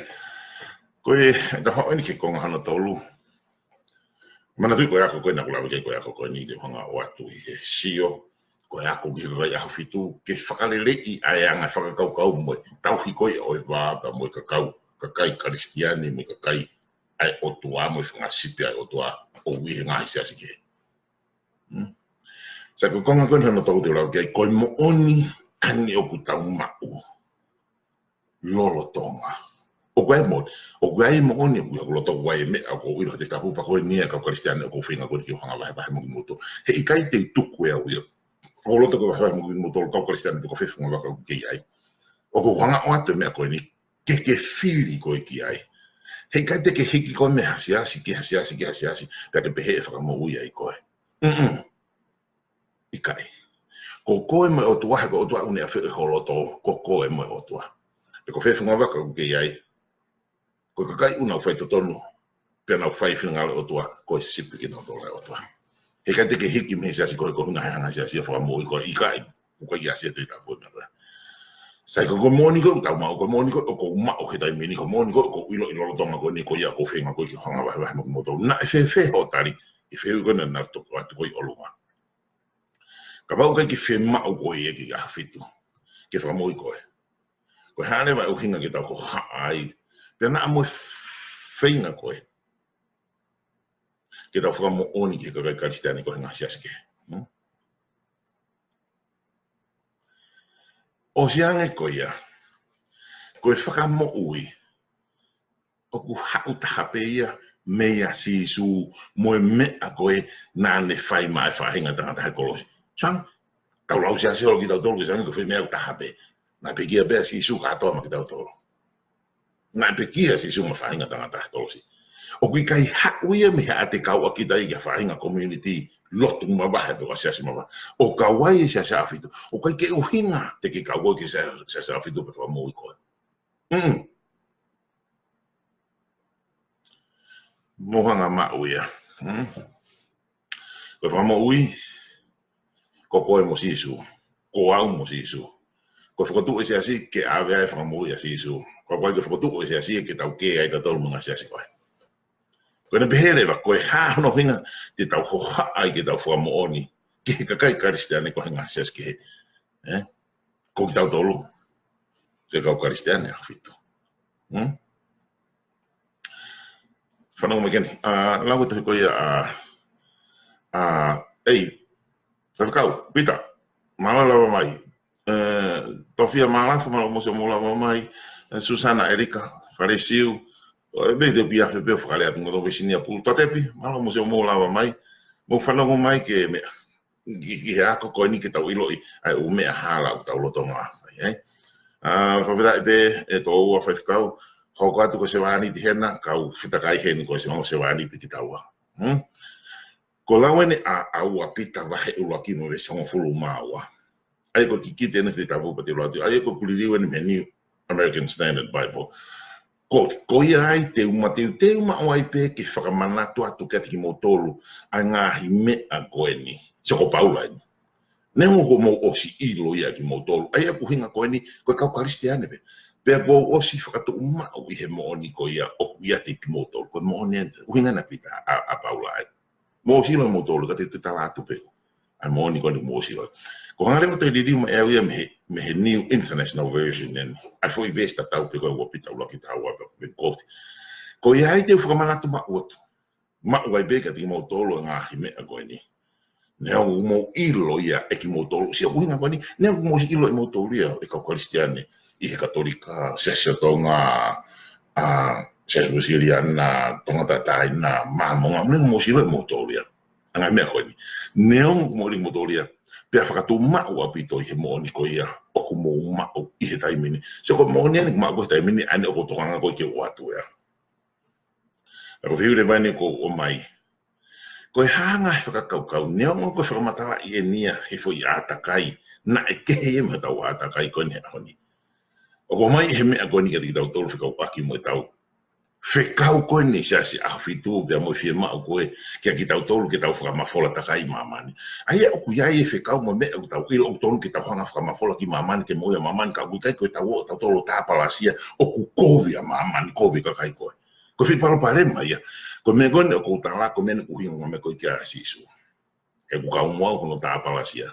Ko e, ta hoʻo eni ki he konga hono tolu. Manatuʻi ko e ako ko eni naʻa ku lave ki ai, ko e ako ko eni te u hanga ʻo ʻoatu ʻi he sio, ko e ako ki he kakai ʻaho fitu, ke fakaleleiʻi ʻa e anga e fakakaukau mo e tauhi ko ia ʻo e vā pea mo e kakai, kakai Kalisitiane mo e kakai ʻa e ʻOtua mo e fanga sipi ʻa e ʻOtua ʻoku ʻi he ngaahi siasi kehe. Hmm? Sai, ko e konga ko eni hono tolu te u lave ki ai, ko e moʻoni ʻeni ʻoku tau maʻu lolotonga. ʻOku ʻi ai e moʻoni, ʻoku ʻi ai e moʻoni ʻoku ʻi hoku loto, ʻoku ʻi ai e meʻa ʻoku ou ʻilo he Tohi Tapu, pea ko eni ʻa e kau Kalisitiane ʻoku ou feinga ko eni ke u hanga ʻo vahevahe mo kimoutolu. Heʻikai te u tuku ʻe au ia ʻo loto ke vahevahe mo kimoutolu kau Kalisitiane pe ko fē funga vaka ʻoku ke ʻi ai. ʻOku ou hanga ʻo ʻoatu e meʻa ko eni ke ke fili koe ki ai. Heʻikai te ke hiki koe mei ha siasi ki ha siasi ki ha siasi pea ke pehē ʻe fakamoʻui ai koe. Mm-mm. ʻIkai. Ko koe mo e ʻOtua, he ko e ʻOtua ʻoku ne ʻafioʻi ho loto, ko koe mo e ʻOtua. Pe ko fē funga vaka ʻoku ke ʻi ai, ko e kakai ʻoku nau faitotonu pea nau fai e finangalo ʻo e ʻOtua, ko e sipi kinautolu ʻa e ʻOtua. Heʻikai te ke hiki mei he siasi ko ē koeʻuhi he ngaahi siasi ʻe fakamoʻui koe, ʻikai. ʻOku ʻikai ke ʻasi he Tohi Tapu e meʻa ko ia. Sai, ko e moʻoni ko ē ʻoku tau maʻu, ko e moʻoni ko ē ʻoku ou maʻu he taimi ni, ko e moʻoni ko ē ʻoku ou ʻilo ʻi lolotonga ko eni, ko ia ʻoku ou feinga ko ē ke u hanga ʻo vahevahe mo kimoutolu. Naʻe fēfē hoʻo tali ʻi he fehuʻi ko eni naʻa ku toki ʻoatu ko ē ʻi ʻolunga? Kapau ʻoku ʻikai ke fiemaʻu koe ia ke ke ʻaho fitu ke fakamoʻui koe, ko e hā leva e ʻuhinga ke tau hohaʻa ai, pea naʻa mo e feinga ko ē ke tau fakamoʻoni ki he kakai Kalisitiane ko ē he ngaahi siasi kehe? Hmm? ʻOsi ange ko ia, ko e fakamoʻui ʻoku haʻu taha pē ia meia Sīsū mo e meʻa ko ē naʻa ne fai maʻa e faʻahinga tangata he kolosi. Sai, tau lau siasi holo kitautolu ke sai ange ko e meʻa ʻoku taha pē. Naʻe pekia pē ʻa Sīsū kātoa maʻa kitautolu. Naʻe pekia ʻa Sīsū maʻa e faʻahinga tangata he kolosi. ʻOku ʻikai haʻu ia mei ha ʻatekau ʻa kita ia ki ha faʻahinga community, lotu mavahe pe ko ha siasi mavahe. ʻOku kau ai e siasi ʻaho fitu. ʻOku ʻikai ke ʻuhinga te ke kau koe ki he siasi ʻaho fitu pea fakamoʻui koe. Mm. Mou hanga ʻo maʻu ia. Mm. Ko e fakamoʻui, ko koe mo Sīsū. Ko au mo Sīsū. Ko e fokotuʻu e siasi ke ʻave ai e fakamoʻui ʻa Sīsū. Ko e, ko e fokotuʻu e siasi ke tau kē ai tautolu mo e ngaahi siasi ko ē. Ko ʻene pehē leva, ko e hā hono ʻuhinga te tau hohaʻa ai ke tau fakamoʻoni ki he kakai Kalisitiane ko ē he ngaahi siasi kehe? Eh? Ko kitautolu, ko e kau Kalisitiane ʻaho fitu. Hmm? Fanongo mai ki heni. ʻA, lau e tohi ko ia ʻa, ʻa, ei, Faifekau Pita, mālō e lava mai. Eh, Tofia Malafu, mālō muʻa hoʻomou lava mai. Eh, Susana Erika, Falesiu, ʻo e mei te pia fe peo fakalea tunga tō Vesinia Pulu Tatepi, mālō muʻa hoʻomou lava mai. Mou fanongo mai ki he meʻa, ki, ki he ako ko eni ke tau ʻiloʻi ʻa e ʻū meʻa hala ʻoku tau lolotonga fai, eh? ʻA, fakafetaʻi pē, ʻe tō ua Faifekau, hoko atu ko Sevāniti hena, kau fetakai heni ko e Sevā-, Sevāniti kitaua. Hmm? Ko e lau eni ʻa, ʻa ua Pita vahe ʻuluaki mo e veesi hongofulu mā ua. ʻA ia ko e kikite eni he Tohi Tapu pea te u lau atu. ʻA ia ko ʻeku liliu eni mei he New American Standard Bible. Ko, ko ia ai te u mateuteu maʻu ai pē ke fakamanatu atu kiate kimoutolu ʻa e ngaahi meʻa ko eni. Sio ko Paula eni. Neongo kuo mou ʻosi ʻilo ia kimoutolu. ʻA ia ko e ʻuhinga ko eni, ko e kau Kalisitiane pē. Pea kuo u ʻosi fakatuʻumaʻu ʻi he moʻoni ko ia ʻoku ʻiate kimoutolu. Ko e moʻoni eni, ʻuhinga ʻa Pita, ʻa, ʻa Paula ai. Mou ʻosi ʻilo ʻe moutolu, ka te u tala atu pē ʻa e moʻoni ko eni mou ʻosi ʻilo. Ko e hanga leva ʻo toe liliu mai ʻe au ia mei he, mei he New International Version eni. ʻA e foʻi veesi tatau pē ko e ua Pita ʻuluaki taha ua pea ko e quote. Ko ia ai te u fakamanatu maʻu atu, maʻu ai pē kiate kimoutolu e ngaahi meʻa ko eni. Neongo kuo mou ʻilo ia ʻe kimoutolu. Sio ko e ʻuhinga ko eni, neongo kuo mou ʻosi ʻilo ʻe moutolu ia, e kau Kalisitiane ʻi he Katolika, Siasi ʻo Tonga, ʻa, Siasi Uēsiliana, Tonga Taʻetaʻeʻaina, Māmonga, neongo kuo mou ʻosi ʻilo ʻe moutolu ia ʻa e ngaahi meʻa ko eni. Neongo kuo mou ʻilo ʻe moutolu ia, pea fakatuʻumaʻu ʻaupito ʻi he moʻoni ko ia ʻoku mou maʻu ʻi he taimi ni. So ko e moʻoni ʻeni ʻoku maʻu ko ē he taimi ni, ʻa eni ʻoku ou tokanga ko ē ke u ʻoatu ia. Ka ko e fehuʻi leva ʻeni ʻoku ou ʻomai. Ko e hā e ngaahi fakakaukau, neongo ko e fakamatalaʻi ʻeni ia he foʻi ʻātakai, naʻe kehe ia mei hotau ʻātakai ko eni he ʻaho ni. ʻOku ʻomai he meʻa ko eni kiate kitautolu fekauʻaki mo ʻetau fekau ko eni Siasi ʻAhofitu pea mo e fiemaʻu ko ē kiate kitautolu ke tau fakamafola takai ʻi māmani. ʻA ia ʻoku ʻi ai e fekau mo e meʻa ʻoku tau ʻilo ʻoku totonu ke tau hanga fakamafola ki māmani ke moʻui ʻa māmani, ka ʻoku ʻikai ko ʻetau ō ʻo tautolu ʻo tāpalasia ʻoku kovi ʻa māmani, kovi kakai ko ē. Ko e foʻi palopalema ia. Ko e meʻa ko eni ʻoku ou tala, ko e meʻa eni ʻoku ʻuhinga mo e meʻa ko ē kia Sīsū. He ʻoku kau mo au hono tāpalasia.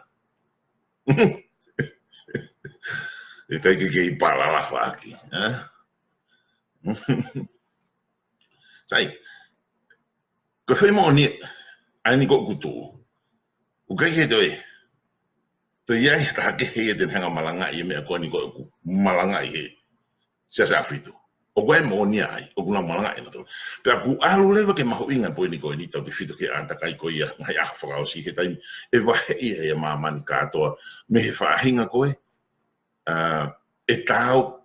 ʻIkai ke kei palalafa ʻaki, ē? Sai, ko e foʻi moʻoni, ʻa eni ko ʻeku tuʻu. ʻOku ʻikai ke toe, toe ʻi ai ha taha kehe ia te ne hanga malangaʻi e meʻa ko eni ko ʻeku malangaʻi he Siasi ʻAhofitu. ʻOku ʻi ai e moʻoni ia ai, ʻoku nau malangaʻi nautolu. Pea ʻoku ʻalu leva ke mahuʻinga e poini ko eni, tautefito ki he ʻātakai ko ia, ngaahi ʻaho fakaʻosi he taimi ʻe vaheʻi ai ʻa māmani kātoa mei he faʻahinga ko ē, ā, ʻe taau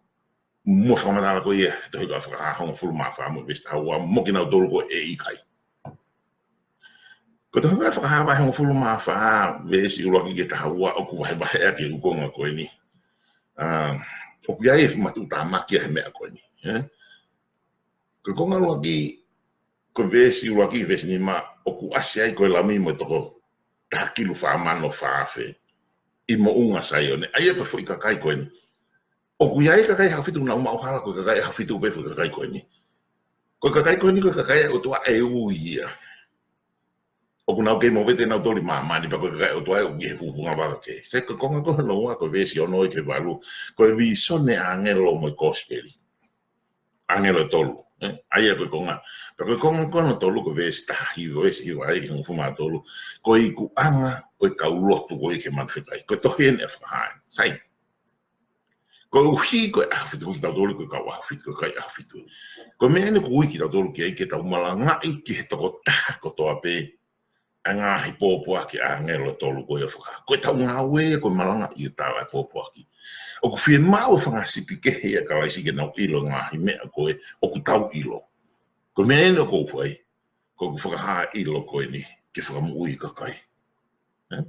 mo e fakamatala ko ia he tohi ko ē Fakahā hongofulu mā fā mo e veesi taha ua mo kinautolu ko ē ʻe ʻikai. Ko e tohi ko ē Fakahā vahe hongofulu mā fā, veesi ʻuluaki ki he taha ua, ʻoku vahevahe ʻaki e ʻū konga ko eni. Ā, ʻoku ʻi ai e matuʻutāmaki ʻa e meʻa ko eni, ē? Ko e konga ʻuluaki, ko e veesi ʻuluaki ki he veesi nima, ʻoku ʻasi ai ko e Lami mo e toko taha kilu fā mano fā afe ʻi moʻunga Saione. ʻA ia ko e foʻi kakai ko eni. ʻOku ʻi ai e kakai ʻAhofitu ʻoku nau maʻu hala, ko e kakai ʻAhofitu pē foʻi kakai ko eni. Ko e kakai ko eni ko e kakai ʻa e ʻOtua ʻe ui ia. ʻOku nau kei movete nautolu ʻi māmani, pea ko e kakai ʻa e ʻOtua ʻoku ʻi he funga vaka kehe. Sai, ko e konga ko hono ua, ko e veesi ono ki he valu, ko e vīsone ʻa e ʻāngelo mo e kosipeli. ʻĀngelo ʻe tolu, ē? ʻA ia ko e konga. Pea ko e konga ko hono tolu, ko e veesi taha hiva, veesi hiva ai ki he hongofulu mā tolu, ko e ikuʻanga ʻo e kau lotu ko ē ki he manu fekai. Ko e tohi eni ʻa e Fakahā. Sai. Koeʻuhi ko e ʻAhofitu, ko kitautolu ko e kau ʻAhofitu, ko e kakai ʻAhofitu. Ko e meʻa eni ʻoku ui kitautolu ki ai ke tau malangaʻi ki he tokotaha kotoa pē ʻa e ngaahi pōpoaki ʻa e ʻāngelo ʻe tolu ko ia ʻo e Fakahā. Ko ʻetau ngāue ia ko e malangaʻi ʻo tala e pōpoaki. ʻOku fiemaʻu e fanga sipi kehe ʻia Kalaisi ke nau ʻilo e ngaahi meʻa ko ē ʻoku tau ʻilo. Ko e meʻa eni ʻoku ou fai, ko ʻeku fakahā e ʻilo ko eni ke fakamoʻui e kakai. Ē?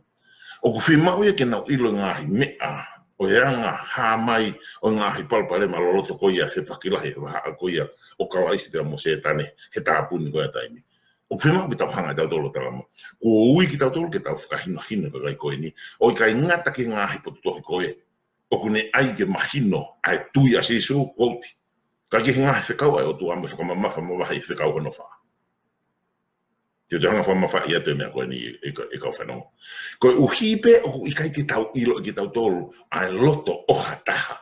ʻOku fiemaʻu ia ke nau ʻilo e ngaahi meʻa ʻo e anga hā mai ʻo e ngaahi palopalema loloto ko ia, fepaki lahi he vahaʻa ko ia ʻo Kalaisi pea mo Sētane he tāpuni ko ia taimi. ʻOku fiemaʻu ke tau hanga ʻe tautolu ʻo tala mai. Kuo ui kitautolu ke tau fakahinohino e kakai ko eni. ʻO ʻikai ngata ki he ngaahi potu tohi ko ē ʻoku ne ʻai ke mahino ʻa e tui ʻa Sīsū, quote, ka ki he ngaahi fekau ʻa e ʻOtua mo e fakamamafa mavahe ʻi he fekau hono fā. Te u toe hanga fakamamafaʻi atu e meʻa ko eni ʻe ka-, ʻe kau fanongo. Koeʻuhi pē ʻoku ʻikai ke tau ʻilo ʻe kitautolu ʻa e loto ʻo ha taha.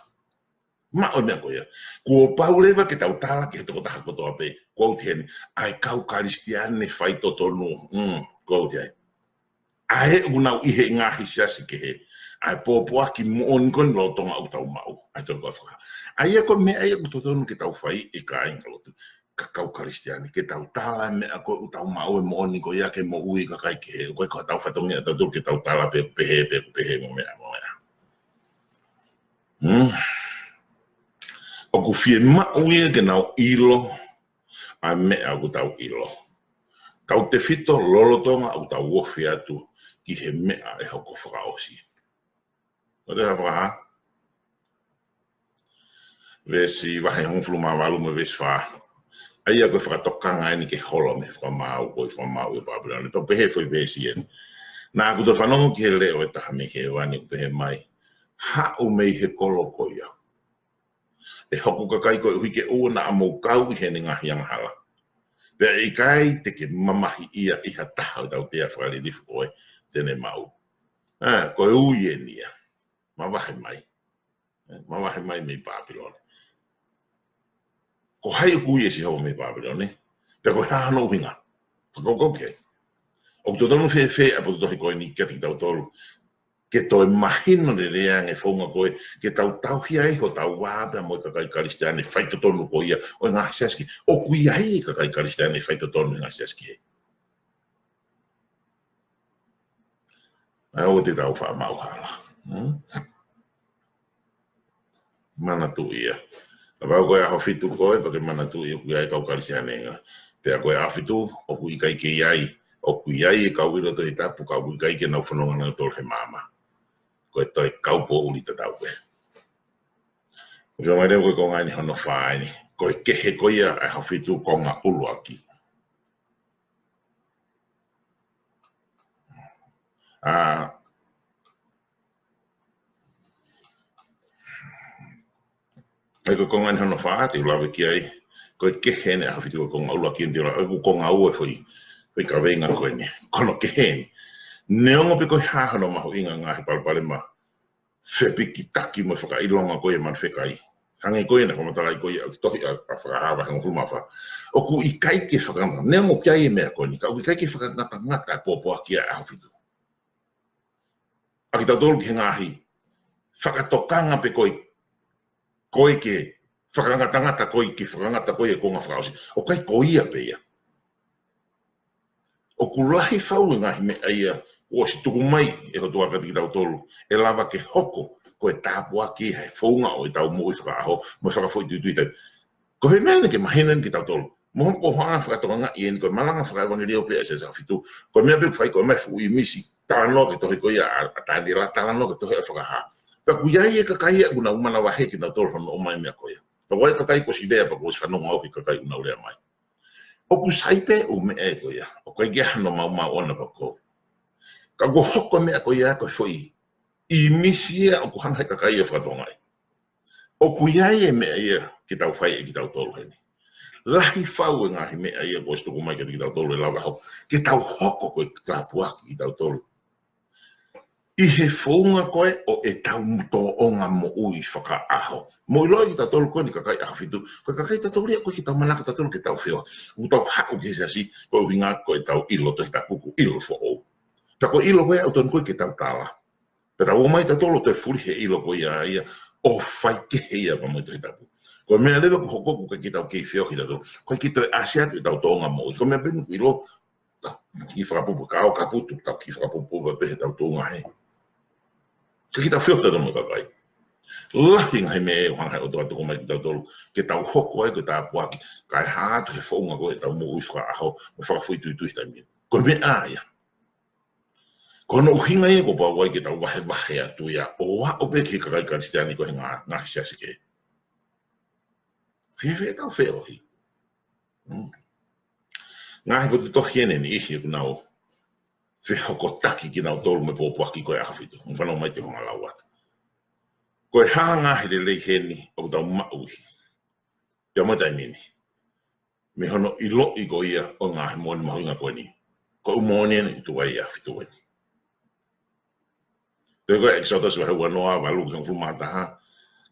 Maʻu e meʻa ko ia. Kuo pau leva ke tau tala ki he tokotaha kotoa pē, quote heni, ʻa e kau Kalisitiane faitotonu. Mm, quote ai. ʻA ē ʻoku nau ʻi he ngaahi siasi kehe, ʻa e pōpoaki moʻoni ko eni lolotonga ʻoku tau maʻu, ʻa e tohi ko ē Fakahā. ʻA ia ko e meʻa ia ʻoku totonu ke tau fai, ʻe kāinga lotu, ka kau Kalisitiane, ke tau tala e meʻa ko ē ʻoku tau maʻu, e moʻoni ko ia ke moʻui e kakai kehe. ʻOku ʻikai ko haʻatau fatongia ʻatautolu ke tau tala pē, pehē, pē, pehē mo e meʻa, mo e meʻa. Hmm? ʻOku fiemaʻu ia ke nau ʻilo ʻa e meʻa ʻoku tau ʻilo, tautefito lolotonga ʻoku tau ofi atu ki he meʻa ʻe hoko fakaʻosi. Ko e tohi Fakahā, veesi vahe hongofulu mā valu mo e veesi fā. ʻA ia ko e fakatokanga eni ke holo mei he fakamaau, ko e fakamaau ʻi Papilone. Pea pehē foʻi veesi eni. Naʻa ku toe fanongo ki he leʻo ʻa e taha mei hēvani ʻoku pehē mai, haʻu mei he kolo ko ia ʻe hoku kakai, koeʻuhi ke ʻoua naʻa mou kau ʻi heʻene ngaahi angahala. Pea ʻe ʻikai te ke mamahiʻia ʻi ha taha ʻo e tautea fakalilifu ko ē te ne maʻu. Ē, ko e ui eni ia. Mavahe mai. Ē, mavahe mai mei Papilone. Ko hai ʻoku ui ʻe Sihova mei Papilone? Pea ko e hā hono ʻuhinga? Fakakaukau ki ai. ʻOku totonu fēfē ʻa e potu tohi ko eni kiate kitautolu ke toe mahino lelei ange e founga ko ē, ke tau tauhi ai hotau vā pea mo e kakai Kalisitiane faitotonu ko ia ʻo e ngaahi siasi kehe. ʻOku ʻi ai e kakai Kalisitiane faitotonu he ngaahi siasi kehe. ʻAi ʻoua te tau faʻa maʻu hala. Hmm? Manatuʻi ia. Kapau ko e ʻaho fitu ko ē, pea ke manatuʻi ʻoku ʻi ai e kau Kalisitiane ia. Pea ko e ʻaho fitu, ʻoku ʻikai ke ʻi ai, ʻoku ʻi ai e kau ʻilo Tohi Tapu, ka ʻoku ʻikai ke nau fononga nautolu he maama. Ko e toe kau poʻuli tatau pē. ʻOku ʻomai leva ko e konga ʻeni hono fā ʻeni. Ko e kehe ko ia ʻa e ʻaho fitu konga ʻuluaki. ʻA, ʻa ia ko e konga ʻeni hono fā, te u lave ki ai. Ko e kehe ʻeni ʻaho fitu ko e konga ʻuluaki ʻeni, te u lave, ko e konga ua e foʻi, foʻi kaveinga ko eni. Ko hono kehe ʻeni. Neongo pe ko e hā hono mahuʻinga ngaahi palopalema fepikitaki mo e fakaʻilonga ko ia manu fekai. Hangē ko ia naʻe fakamatalaʻi ko ia ʻa e tohi ʻa, ʻa Fakahā vahe hongofulu mā fā. ʻOku ʻikai ke fakangata, neongo ʻoku ʻi ai e meʻa ko eni, ka ʻoku ʻikai ke fakangatangata e pōpoaki ʻa e ʻaho fitu. ʻA kitautolu ki he ngaahi fakatokanga pe ko e, ko e ke fakangatangata ko e ke fakangata ko e konga fakaʻosi. ʻOku ʻikai ko ia pē ia. ʻOku lahi fau e ngaahi meʻa ia kuo ʻosi tuku mai ʻe he ʻOtua kiate kitautolu, ʻe lava ke hoko ko e tāpuaki he founga ʻo ʻetau moʻui fakaʻaho, mo e fakafoʻituitui taimi. Ko e meʻa ʻeni ke mahino ʻeni kitautolu. Mo hono ko e hanga fakatokangaʻi ʻeni ko e malanga fakaʻevangeliō pē ʻa e Siasi ʻAho Fitu. Ko e meʻa pē ʻoku fai ko e ʻomai e fuʻu ʻīmisi, talanoa ki he tohi ko ia ʻa, ʻa Taniela, talanoa ki he tohi ʻa Fakahā. Pea ʻoku ʻi ai e kakai ia ʻoku nau manavahē kinautolu hono ʻomai e meʻa ko ia. Pea ʻoku ʻi ai e kakai kuo ʻosi lea pea kuo ʻosi fanongo ʻo ki he kakai ʻoku nau lea mai. ʻOku sai pē ʻū meʻa ko ia. ʻOku ʻikai ke ʻi ai hano maumau ʻona pea ko. Ka kuo hoko e meʻa ko ia ko e foʻi ʻīmisi ia ʻoku hanga ʻe he kakai ia ʻo fakatokangaʻi. ʻOku ʻi ai e meʻa ia ke tau fai ʻe kitautolu heni. Lahi fau e ngaahi meʻa ia kuo ʻosi tuku mai kiate kitautolu ʻe lava hoko. Ke tau hoko ko e tāpuaki kitautolu. ʻI he founga ko ē ʻo ʻetau tōʻonga moʻui fakaʻaho. Mou ʻiloʻi kitautolu ko eni kakai ʻAho Fitu. Ko e kakai kitautolu ia ʻoku ʻikai ke tau manako kitautolu ke tau feohi. ʻOku tau haʻu ki he siasi, ko e ʻuhinga ko ʻetau ʻilo Tohi Tapu, ko e ʻilo foʻou. Pea ko e ʻilo ko ē ʻoku totonu ko ē ke tau tala. Pea tau ō mai kitautolu ʻo toe fuli he ʻilo ko ia ia, ʻo fai kehe ia pea mo e Tohi Tapu. Ko e meʻa leva ʻoku hoko ʻoku ʻikai ke tau kei feohi kitautolu. ʻOku ʻikai ke toe ʻasi atu ʻetau tōʻonga moʻui. Ko e meʻa pē ʻeni ʻoku ʻilo, tau kiʻi fakapupu, ka ʻo ka putu, tau kiʻi fakapupu pē he tau tuʻunga hē. Ka ke tau feohi kitautolu mo e kakai. Lahi ngaahi meʻa ʻoku hanga ʻe he ʻOtua ʻo tuku mai kiate kitautolu, ke tau hoko ai ko e tāpuaki, kae hā atu he founga ko ē ʻetau moʻui fakaʻaho, mo e fakafoʻituitui taimi. Ko e meʻa ia. Ko hono ʻuhinga ia kuo pau ai ke tau vahevahe atu ia, ʻo aʻu pē ki he kakai Kalisitiane ko ē he ngaahi, ngaahi siasi kehe. Fēfē ʻetau feohi? Hmm. Ngaahi potu tohi ʻeni ʻe niʻihi ʻoku nau fehokotaki kinautolu mo e pōpoaki ko e ʻAho Fitu. Mo fanongo mai te u hanga ʻo lau atu. Ko e hā e ngaahi lelei heni ʻoku tau maʻu ʻi he, pea mo e taimi ni. Mei hono ʻiloʻi ko ia ʻo e ngaahi moʻoni mahuʻinga ko eni. Ko e ʻū moʻoni ʻeni ʻoku tuai ʻi he ʻAho Fitu ʻeni. Pea ko e ʻEkisoto vahe uanoa, valu ki he hongofulu mā taha,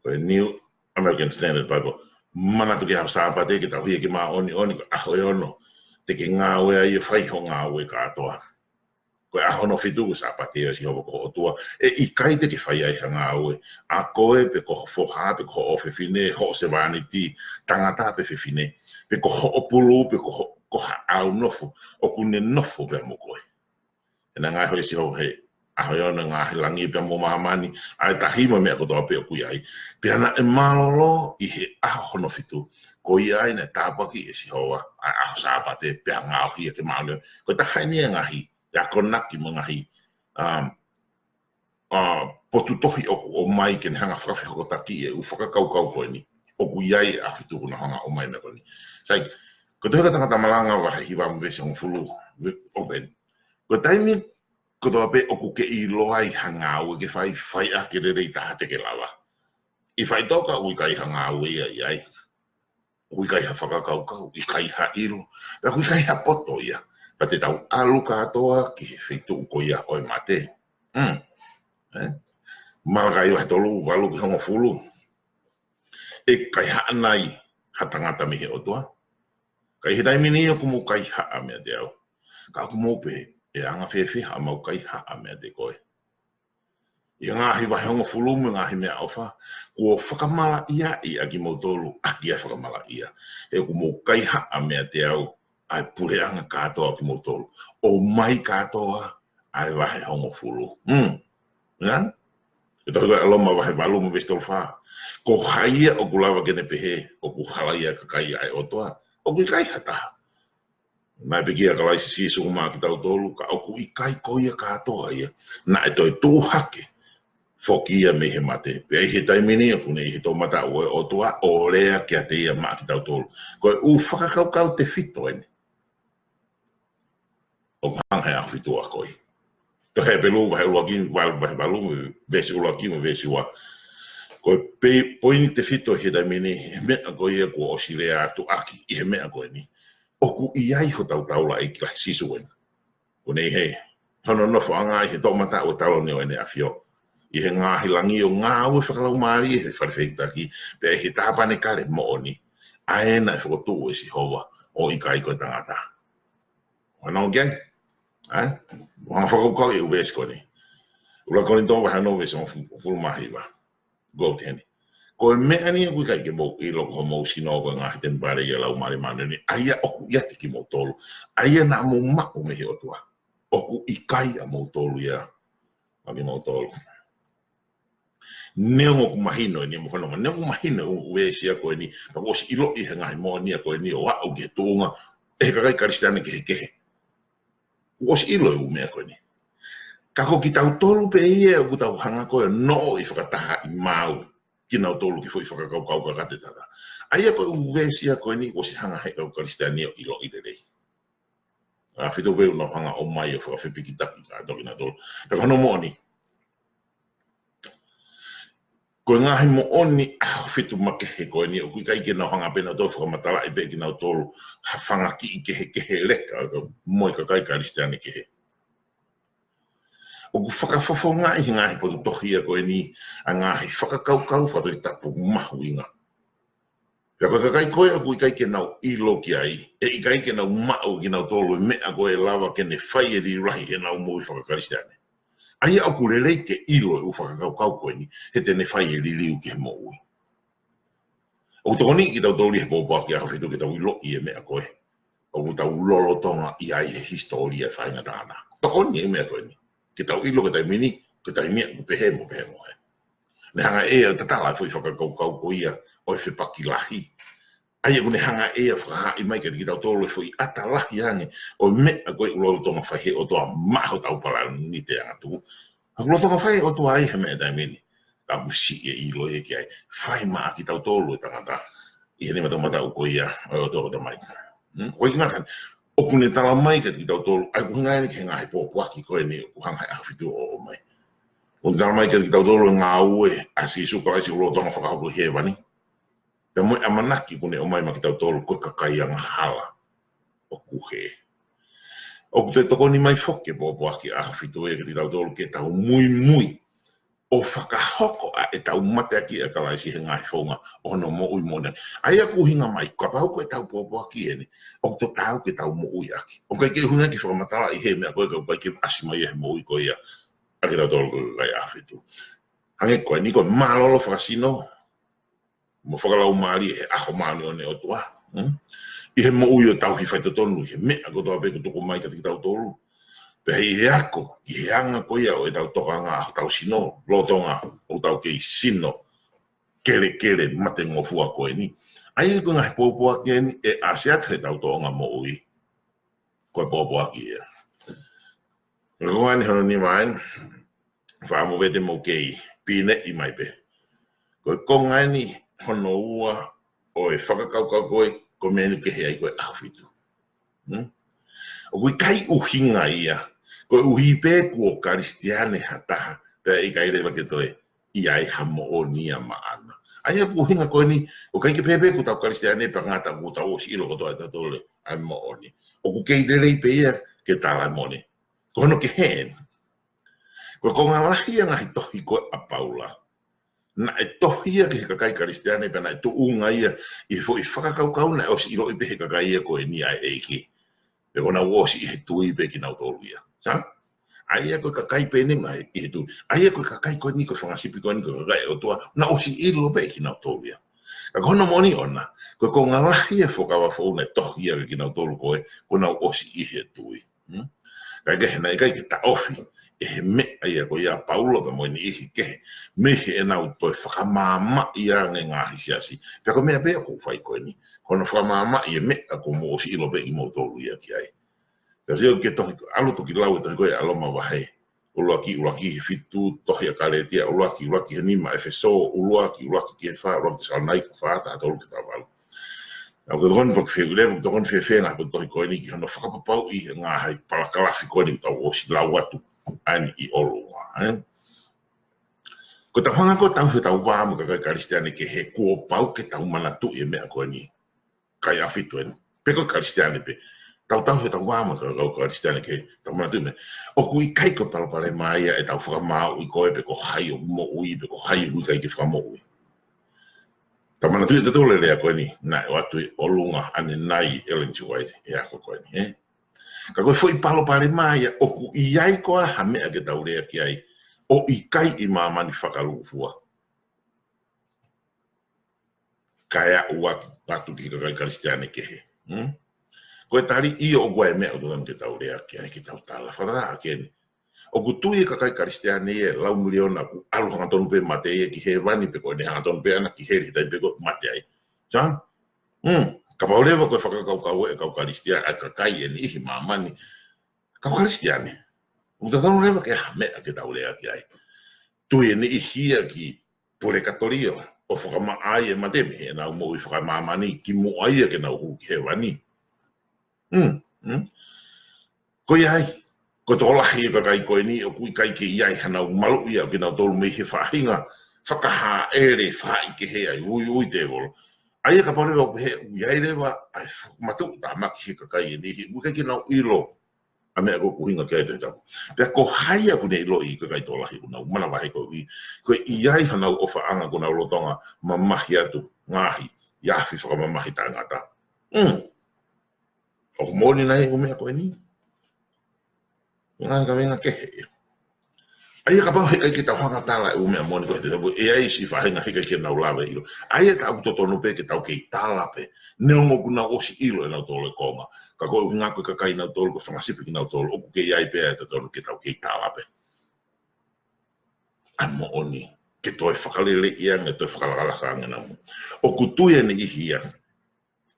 ko e New American Standard Bible. Manatu ki he ʻaho Sāpate ke tauhi ʻaki e māʻoniʻoni, ko e ʻaho ʻe ono te ke ngāue ai ʻo fai hoʻo ngāue kātoa. Ko e ʻaho hono fitu ko e Sāpate ʻo Sihova ko ho ʻOtua, ʻe ʻikai te ke fai ai ha ngāue, ʻa koe pe ko ho foha pe ko ho ʻofefine, hoʻo sevāniti, tangata pe fefine, pe ko hoʻo pulu, pe ko ho, ko haʻo nofo, ʻoku ne nofo pea mo koe. He naʻe ngaohi ʻe Sihova he ʻaho ʻe ono e ngaahi langi pea mo māmani, ʻa e tahi mo e meʻa kotoa pē ʻoku ʻi ai. Pea naʻe mālōlō ʻi he ʻaho hono fitu, ko ia ai naʻe tāpuakiʻi ʻe Sihova ʻa e ʻaho Sāpate, pea ngaohi ia ke māʻoniʻoni. Ko e taha ʻeni e ngaahi, e akonaki mo e ngaahi, um, uh, potu tohi ʻoku ʻomai ke ne hanga fakafehokotaki e ʻū fakakaukau ko eni. ʻOku ʻi ai e ʻAho Fitu kuo nau hanga ʻo ʻomai e meʻa ko eni. Sai, ko e tohi ʻa Tangata Malanga vahe hiva mo e veesi hongofulu, ve-, ʻoku pehē ni. Ko e taimi kotoa pē ʻoku ke ʻilo ai ha ngāue ke fai, fai ʻaki e lelei taha te ke lava. ʻI faʻitoka ʻoku ʻikai ha ngāue ia ʻi ai. ʻOku ʻikai ha fakakaukau, ʻikai ha ʻilo, pea ʻoku ʻikai ha poto ia. Pea te tau ʻalu kātoa ki he feituʻu ko ia ʻo e mate. Mm. Eh? Malakai vahe tolu, valu ki he hongofulu. ʻE kaihaʻa nai ha tangata mei he ʻOtua? Ka ʻi he taimi ni ʻoku mou kaihaʻa meiate au. Ka ʻoku mou pehē, ʻe anga fēfē haʻamau kaihaʻa meiate koe? ʻI he ngaahi vahe hongofulu mo e ngaahi meʻaʻofa, kuo fakamalaʻiaʻi ʻa kimoutolu ʻaki ʻa e fakamalaʻia. He ʻoku mou kaihaʻa meiate au ʻa e puleʻanga kātoa ʻo kimoutolu. ʻOmai kātoa ʻa e vahe hongofulu. Hmm. Ia? ʻE tohi ko ē ʻa Loma vahe valu mo e veesi tolu fā. Ko hai ia ʻoku lava ke ne pehē ʻoku halaia e kakai ʻa e ʻOtua? ʻOku ʻikai ha taha. Naʻe pekia ʻa Kalaisi Sīsū maʻa kitautolu, ka ʻoku ʻikai ko ia kātoa ia. Naʻe toe tuʻu hake foki ia mei he mate. Pea ʻi he taimi ni ʻoku ne ʻi he toʻomataʻu ʻo e ʻOtua ʻo lea kiate ia maʻa kitautolu. Ko e ʻū fakakaukau tefito eni ʻoku hanga he ʻaho fitu ʻo akoʻi. Tohi Hepelū vahe ʻuluaki, valu, vahe valu, veesi ʻuluaki mo e veesi ua. Ko e pei-, poini tefito he taimi ni, he meʻa ko ia kuo ʻosi lea atu ʻaki ʻi he meʻa ko eni. ʻOku ʻi ai hotau taulaʻeiki Kalaisi Sīsū eni. Ko eni he, hono nofoʻanga ʻi he toʻomataʻu ʻo e taloni ʻo ʻEne ʻAfio. ʻI he ngaahi langi ʻo ngāue fakalaumālie he fale fehikitaki, pea ʻi he tāpanekale moʻoni. ʻA ē naʻe fokotuʻu ʻe Sihova, ʻo ʻikai ko e tangata. Hono ke? ʻE? Hanga fakakaukau e ʻū veesi ko eni. ʻUluaki Kolinitō vahe ono veesi hongofulu mā hiva. Goat heni. Ko e meʻa ni ʻoku ʻikai ke mou ʻilo ko homou sino ko e ngaahi temipale ʻa e Laumālie Māʻoniʻoni, ʻa ia ʻoku ʻiate kimoutolu, ʻa ia naʻa mou maʻu mei he ʻOtua. ʻOku ʻikai ʻamoutolu ia. ʻA kimoutolu. Neongo ʻoku mahino eni, mo fanongo, neongo ʻoku mahino e ʻū veesi ia ko eni, ka kuo ʻosi ʻiloʻi he ngaahi moʻoni ia ko eni ʻo aʻu ki he tuʻunga ʻe he kakai Kalisitiane kehekehe. Kuo ʻosi ʻilo e ʻū meʻa ko eni. Ka ko kitautolu pē ia ʻoku tau hanga ko ē ʻo noʻo ʻi fakataha ʻi maʻu kinautolu ki he foʻi fakakaukau kakato ʻe tata. ʻA ia ko e ʻū veesi ia ko eni kuo ʻosi hanga he kau Kalisitiane ʻo ʻiloʻi lelei. ʻAho fitu pē ʻoku nau hanga ʻo ʻomai ʻo fakafepikitaki kātoa kinautolu. Pea ko hono moʻoni, ko e ngaahi moʻoni ʻaho fitu makehe ko eni, ʻoku ʻikai ke nau hanga pē nautolu ʻo fakamatalaʻi pē kinautolu ha fanga kiʻi kehekehe leka mo e kakai Kalisitiane kehe. ʻOku fakafofongaʻi he ngaahi potu tohi ia ko eni ʻa e ngaahi fakakaukau fakatotapui mahuʻinga. Pea ko e kakai ko ē ʻoku ʻikai ke nau ʻilo ki ai, ʻe ʻikai ke nau maʻu kinautolu e meʻa ko ē ʻe lava ke ne fai e liliu lahi heʻenau moʻui faka-Kalisitiane. ʻA ia ʻoku lelei ke ʻilo e ʻū fakakaukau ko eni, he te ne fai e liliu ki he moʻui. ʻOku tokoni kitautolu ʻi he pōpoaki ʻaho fitu ke tau ʻiloʻi e meʻa ko ē ʻoku tau lolotonga ʻi ai he hisitōlia e faʻahinga tangata. Tokoni e meʻa ko eni. Ke tau ʻilo ko e taimi ni, ko e taimi ia ʻoku pehē mo pehē mo ē. Ne hanga ʻe ia ʻo tatala e foʻi fakakaukau ko ia ʻo e fepaki lahi. ʻA ia ʻoku ne hanga ʻe ia ʻo fakahaaʻi mai kiate kitautolu e foʻi ʻata lahi ange ʻo e meʻa ko ē ʻoku lolotonga fai he ʻOtua maʻa hotau palani te angatu. ʻOku lolotonga fai he ʻOtua ia he meʻa taimi ni. Ka ʻoku siʻi e ʻilo ia ki ai. Fai maʻa kitautolu e tangata ʻi he nima toʻomataʻu ko ia ʻo e ʻOtua ko e Tamai. Hmm? ʻOku ʻikai ngata, ʻoku ne tala mai kiate kitautolu, ʻa ia ʻoku hangē ni ki he ngaahi pōpoaki ko eni ʻoku hanga he ʻaho fitu ʻo ʻomai. ʻOku ne tala mai kiate kitautolu e ngāue ʻa Sīsū Kalaisi ʻoku lolotonga fakahoko ʻi hēvani. Pea mo e ʻamanaki ʻoku ne ʻomai maʻa kitautolu ko e kakai angahala ʻoku hē. ʻOku toe tokoni mai foki e pōpoaki ʻaho fitu ia kiate kitautolu ke tau muimui ʻo fakahoko ʻa ʻetau mateakiʻi ʻa Kalaisi he ngaahi founga ʻo hono moʻui moʻoni. ʻA ia ʻoku ʻuhinga mai, kapau ko ʻetau pōpoaki eni, ʻoku totonu ke tau moʻui ʻaki. ʻOku ʻikai ke ʻuhinga ke fakamatalaʻi he meʻa ko ē ka ʻoku ʻikai ke ʻasi mai ia he moʻui ko ia ʻa kitautolu ko e kakai ʻaho fitu. Hangē ko eni ko e mālōlō fakasino mo fakalaumālie he ʻaho māʻoniʻoni ʻo e ʻOtua. Hmm? ʻI he moʻui ʻo tauhi faitotonu, ʻi he meʻa kotoa pē ʻoku tuku mai kiate kitautolu. Pea ʻi he ako, ʻi he anga ko ia ʻo ʻetau tokanga ʻa hotau sino, lolotonga ʻoku tau kei sino, kelekele matengofua ko eni. ʻA ia ko e ngaahi pōpoaki eni ʻe ʻasi atu heʻetau tōʻonga moʻui. Ko e pōpoaki ia. Ko e konga eni hono nima eni, fakamoʻoni pē te mou kei pīneʻi mai pē. Ko e konga eni hono ua ʻo e fakakaukau ko ē, ko e meʻa eni ʻoku kehe ai ko e ʻaho fitu. Hmm? ʻOku ʻikai ʻuhinga ia, koeʻuhi pē kuo Kalisitiane ha taha, pea ʻikai leva ke toe ʻi ai ha moʻoni ia maʻana. ʻA ia ʻoku ʻuhinga ko eni, ʻoku ʻikai ke pehē pē kuo tau Kalisitiane pea ngata kuo tau ʻosi ʻilo kotoa ʻe tautolu ʻa e moʻoni. ʻOku kei lelei pē ia ke tala e moʻoni. Ko hono kehe eni. Ko e konga lahi ia e ngaahi tohi ko ē ʻa Paula. Naʻe tohi ia ki he kakai Kalisitiane pea naʻe tuʻunga ia ʻi he foʻi fakakaukau naʻe ʻosi ʻiloʻi pē he kakai ia ko eni ʻa e ʻEiki. Pea kuo nau ʻosi ʻi he tui pē kinautolu ia. Sa? ʻA ia ko e kakai pē eni mai ʻi he tui. ʻA ia ko e kakai ko eni ko e fanga sipi ko eni ko e kakai ʻo e ʻOtua. Nau ʻosi ʻilo pē kinautolu ia. Ka ko hono moʻoni ʻona, ko e konga lahi ia e Fuakava Foʻou naʻe tohi ia kia kinautolu ko ē, kuo nau ʻosi ʻi he tui. Hmm? Kae kehe, naʻe ʻikai ke taʻofi ʻe he meʻa ia ko ia ʻa Paula pea mo e niʻihi kehe, mei heʻenau toe fakamaamaʻi ange e ngaahi siasi. Pea ko e meʻa pē ʻoku fai ko eni, ko hono fakamaamaʻi e meʻa kuo mou ʻosi ʻilo pē kimoutolu ia ki ai. Tau sio ki he tohi, ʻalu toki lau e tohi ko ē ʻa Loma vahe ʻuluaki, ʻuluaki ki he fitu, tohi ʻa Kalētia ʻuluaki, ʻuluaki ki he nima, ʻEfesō ʻuluaki, ʻuluaki ki he fā, ʻuluaki Tesalonaika fā, taha tolu ki he taha valu. Naʻa ku tokoni pē ke fie leva, tokoni fēfē ngaahi tohi ko eni ki hono fakapapauʻi e ngaahi palakalafi ko eni ʻoku tau ʻosi lau atu ʻa eni ʻi ʻolunga, ē? Ko ʻetau hanga ko ē ʻo tauhi hotau vā mo e kakai Kalisitiane kehe, kuo pau ke tau manatuʻi e meʻa ko eni. Kakai ʻAhofitu eni, pe ko e Kalisitiane pē, tau tauhi hotau vā mo e kakai Kalisitiane kehe, tau manatuʻi e meʻa. ʻOku ʻikai ko e palopalema ia ʻetau fakamāuʻi koe pe ko hai ʻoku moʻui pe ko hai ʻoku ʻikai ke fakamoʻui. Tau manatuʻi ʻe tautolu e lea ko eni naʻe ʻoatu ʻi ʻolunga ʻanenai ʻe Ellen G. White he ako ko eni, ē? Ka ko e foʻi palopalema ia, ʻoku ʻi ai koā ha meʻa ke tau lea ki ai ʻo ʻikai ʻi māmani fakalūkufua, kae aʻu atu, atu ki he kakai Kalisitiane kehe? Hmm? Ko e tali, ʻio, ʻoku ʻi ai e meʻa ʻoku totonu ke tau lea ki ai, ke tau tala. Fakatātā ʻaki eni, ʻoku tui e kakai Kalisitiane ia ʻe lau miliona ʻoku ʻalu hangatonu pē mate ia ki hēvani, pe ko ʻene hangatonu pē ʻana ki heli he taimi pē ko ē ʻoku mate ai. Sā? Hmm. Kapau leva ko e fakakaukau ʻa e kau Kalisitiane, ʻa e kakai ʻe niʻihi ʻi māmani, kau Kalisitiane, ʻoku totonu leva ke ʻi ai ha meʻa ke tau lea ki ai. Tui e niʻihi ia ki pulekatōlio ʻo fakamaʻa ai e mate mei heʻenau moʻui fakamāmani kimuʻa ia ke nau hū ki hēvani. Hmm, hmm. Ko ia ai, ko e tokolahi e kakai ko eni ʻoku ʻikai ke ʻi ai hanau maluʻi ʻa kinautolu mei he faʻahinga fakahāʻele, faʻahikehe ʻa e uiui tēvolo. ʻA ia kapau leva ʻoku pehē ʻoku ʻi ai leva ʻa e fakamatuʻutāmaki he kakai ʻe niʻihi, ʻoku ʻikai ke nau ʻilo ʻa e meʻa ko ē ʻoku ʻuhinga ki ai e Tohi Tapu. Pea ko hai ʻoku ne ʻiloʻi e kakai tokolahi ʻoku nau manavahē koeʻuhi ko e ʻi ai hanau ʻofaʻanga kuo nau lolotonga mamahi atu, ngaahi afi fakamamahi taʻengata. Hmm. ʻOku moʻoni nai e ʻū meʻa ko eni? Ngaahi kavenga kehe ia. ʻA ia kapau he ʻikai ke tau hanga ʻo tala e ʻū meʻa moʻoni ko ē he Tohi Tapu, ʻe ʻi ai siʻi faʻahinga he ʻikai ke nau lava ʻo ʻilo. ʻA ia ʻoku totonu pē ke tau kei tala pē, neongo ʻoku nau ʻosi ʻilo ʻe nautolu e konga. Ka ko e ʻuhinga ko e kakai nautolu, ko e fanga sipi kinautolu ʻoku kei ʻi ai pē ʻa e totonu ke tau kei tala pē ʻa e moʻoni, ke toe fakaleleiʻi ange, toe fakalakalaka ange ʻenau moʻui. ʻOku tui e niʻihi ia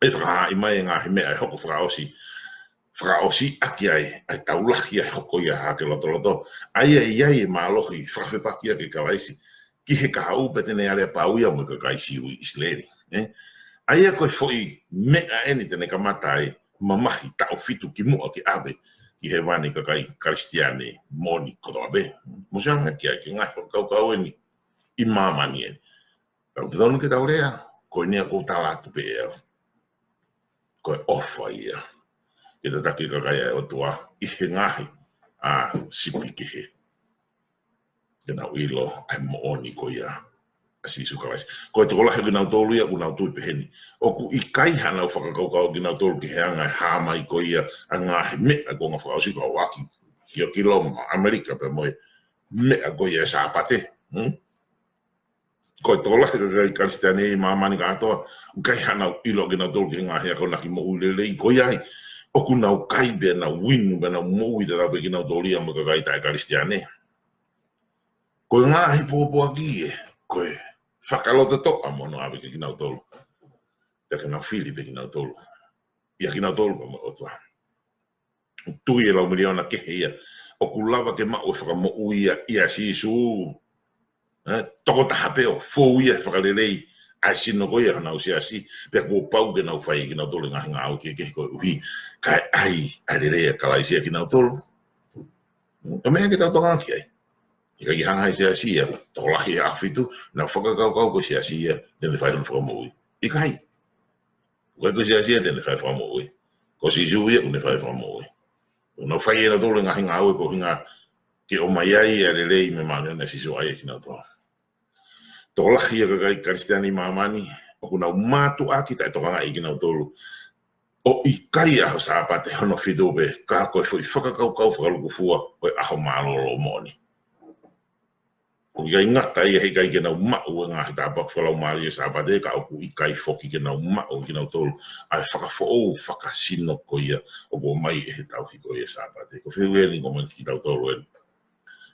ʻe fakahaaʻi mai e ngaahi meʻa ʻe hoko fakaʻosi, fakaʻosi ʻaki ai ʻa e tau lahi ʻa e hoko ia hake lotoloto. ʻA ia ʻe ʻi ai e mālohi fakafepaki ʻa e Kalaisi ki he kahaʻu pea te ne alea pau ia mo e kakai Siu ʻi ʻIsileli, ē? ʻA ia ko e foʻi meʻa eni te ne kamata ai mamahi taʻu fitu kimuʻa ke ʻave ki hēvani e kakai Kalisitiane moʻoni kotoa pē. Mou sio ange ki ai, ki he ngaahi fakakaukau eni ʻi māmani eni. Ka ʻoku totonu ke tau lea, ko eni ʻoku ou tala atu pē ʻe au, ko e ʻofa ia ke tataki e kakai ʻa e ʻOtua ʻi he ngaahi, ʻa, sipi kehe, ke nau ʻilo ʻa e moʻoni ko ia ʻa Sīsū Kalaisi. Ko e tokolahi ʻo kinautolu ia ʻoku nau tui peheni, ʻoku ʻikai hanau fakakaukau ʻo kinautolu ki he anga e hā mai ko ia ʻa e ngaahi meʻa ko e ngaahi fakaʻosi ka ʻoku ʻaki ki, ki Loma, ʻAmelika pea mo e meʻa ko ia e Sāpate. Hmm? Ko e tokolahi e kakai Kalisitiane ʻi māmani kātoa, ʻoku ʻikai hanau ʻilo ʻa kinautolu ki he ngaahi akonaki moʻui lelei ko ia ai. ʻOku nau kai pē, nau inu pē, nau moʻui tatau pē kinautolu ia mo e kakai taʻe Kalisitiane. Ko e ngaahi pōpoaki ē, ko e fakalototoʻa mo hono ʻave kia kinautolu. Pea ke nau fili pē kinautolu, ʻia kinautolu pea mo e ʻOtua. Tui e lau miliona kehe ia ʻoku lava ke maʻu e fakamoʻui ia ʻia Sīsū, ē, tokotaha pē ʻo fou ia he fakalelei ʻa e sino ko ia ʻa honau siasi, pea kuo pau ke nau fai ʻe kinautolu e ngaahi ngāue kehekehe koeʻuhi kae ʻai ʻa e lelei ʻa Kalaisi ʻia kinautolu. Ko e meʻa ke tau tokanga ki ai. ʻIkai ke hanga ʻe he siasi ia, tokolahi ʻAhofitu, nau fakakaukau ko e siasi ia te ne fai hono fakamoʻui. ʻIkai. ʻOku ʻikai ko e siasi ia te ne fai e fakamoʻui. Ko Sīsū ia ʻoku ne fai e fakamoʻui. ʻOku nau fai ʻe nautolu e ngaahi ngāue ko e ʻuhinga ke ʻomai ai ʻa e lelei mei he māʻoniʻoni ʻa Sīsū ʻa ia ʻia kinautolu. Tokolahi e kakai Kalisitiane ʻi māmani ʻoku nau mātuʻaki taʻetokangaʻi ʻe kinautolu ʻo ʻikai ʻaho Sāpate hono fitu pē, ka ko e foʻi fakakaukau fakalūkufua ʻo e ʻaho mālōlō moʻoni. ʻOku ʻikai ngata ia he ʻikai ke nau maʻu e ngaahi tāpuaki fakalaumālie ʻo e Sāpate, ka ʻoku ʻikai foki ke nau maʻu kinautolu ʻa e fakafoʻou fakasino ko ia ʻoku ʻomai ʻe he tauhi ko ia ʻo e Sāpate. Ko e fehuʻi eni ʻoku ʻomai kiate kitautolu eni.